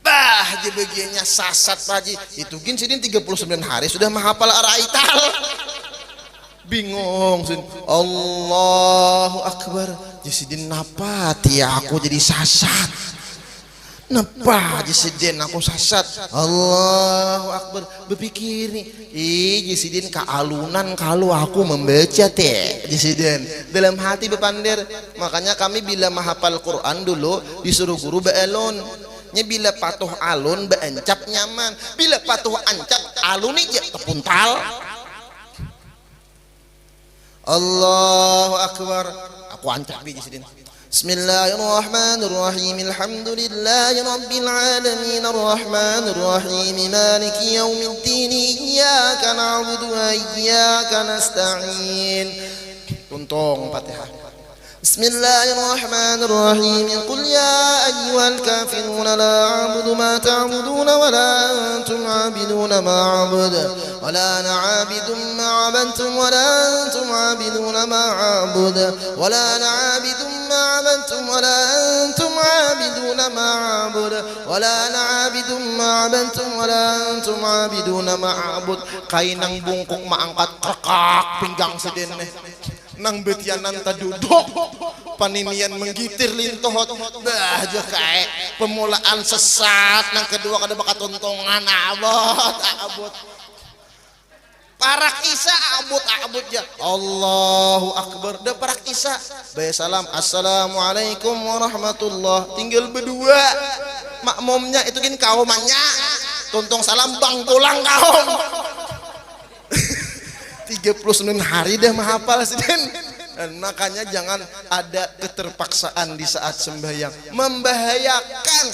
Bah, aja bagiannya sasat, Pak Haji. Itu gin sidin tiga puluh sembilan hari sudah menghafal Ar-Aital. Bingung sidin. Allahu Akbar. Jadi sidin napa tia aku jadi sasat. Napa aja sidin aku sasat. Allahu Akbar. Berpikir nih. Ih, jadi sidin kealunan kalau aku membaca teh. Jadi sidin dalam hati berpandir. Makanya kami bila menghafal Quran dulu disuruh guru bealun. Nya bila patuh alun, baancap nyaman. Bila patuh ancap, alun ija tepuntal. Allahu Akbar. Aku ancap biji sidin. Bismillahirrahmanirrahim. Alhamdulillahi rabbil alamin. Arrahmanirrahim. Maliki yaumiddin. Iyyaka na'budu wa iyyaka nasta'in. Tuntung Fatihah. بسم الله الرحمن الرحيم. قل يا أيها الكافرون لا أعبد ما تعبدون ولا أنتم عابدون ما أعبد ولا أنا عابد ما عبدتم ولا أنتم عابدون ما أعبد ولا أنا عابد ما عبدتم ولا أنتم عابدون ما أعبد ولا أنا عابد ما عبدتم ولا أنتم عابدون ما أعبد. Kain nang bungkuk maangkat krekak pinggang sidin nih. Nang betianan taduduk, paninian menggitir lintohot. Bah, aja kae pemulaan sesat, nang kedua kada bakatuntungan, abut, abut. Parak isa, abut, abut ja. Allahu Akbar. Dah parak isa. Baya salam, "Assalamualaikum warahmatullah." Tinggal berdua. Makmumnya itu gin kaumannya. Tuntung salam, bang pulang kaum. Tiga puluh sembilan hari dah menghafal sidin. Dan makanya jangan ada keterpaksaan di saat sembahyang, membahayakan.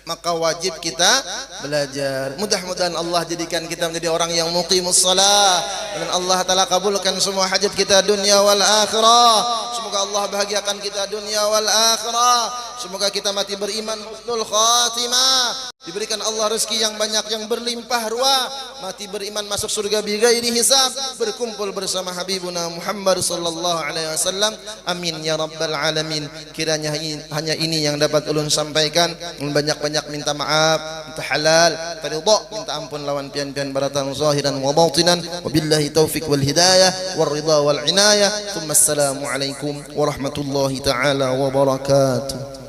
Maka wajib kita belajar. Mudah-mudahan Allah jadikan kita menjadi orang yang muqimus salah dan Allah Ta'ala kabulkan semua hajat kita dunia wal akhirah. Semoga Allah bahagiakan kita dunia wal akhirah. Semoga kita mati beriman, husnul khatimah. Diberikan Allah rezeki yang banyak, yang berlimpah ruah, mati beriman, masuk surga bighairi hisab, berkumpul bersama Habibuna Muhammad sallallahu alaihi wasallam. Amin ya rabbal alamin. Kiranya hi-, hanya ini yang dapat ulun sampaikan. Ulun banyak-banyak minta maaf, minta halal, minta ridha, minta ampun lawan pian-pian baratang zahiran wa batinan. Wabillahi taufiq wal hidayah, wal ridha wal inayah. Tsumma assalamu alaikum warahmatullahi taala wabarakatuh.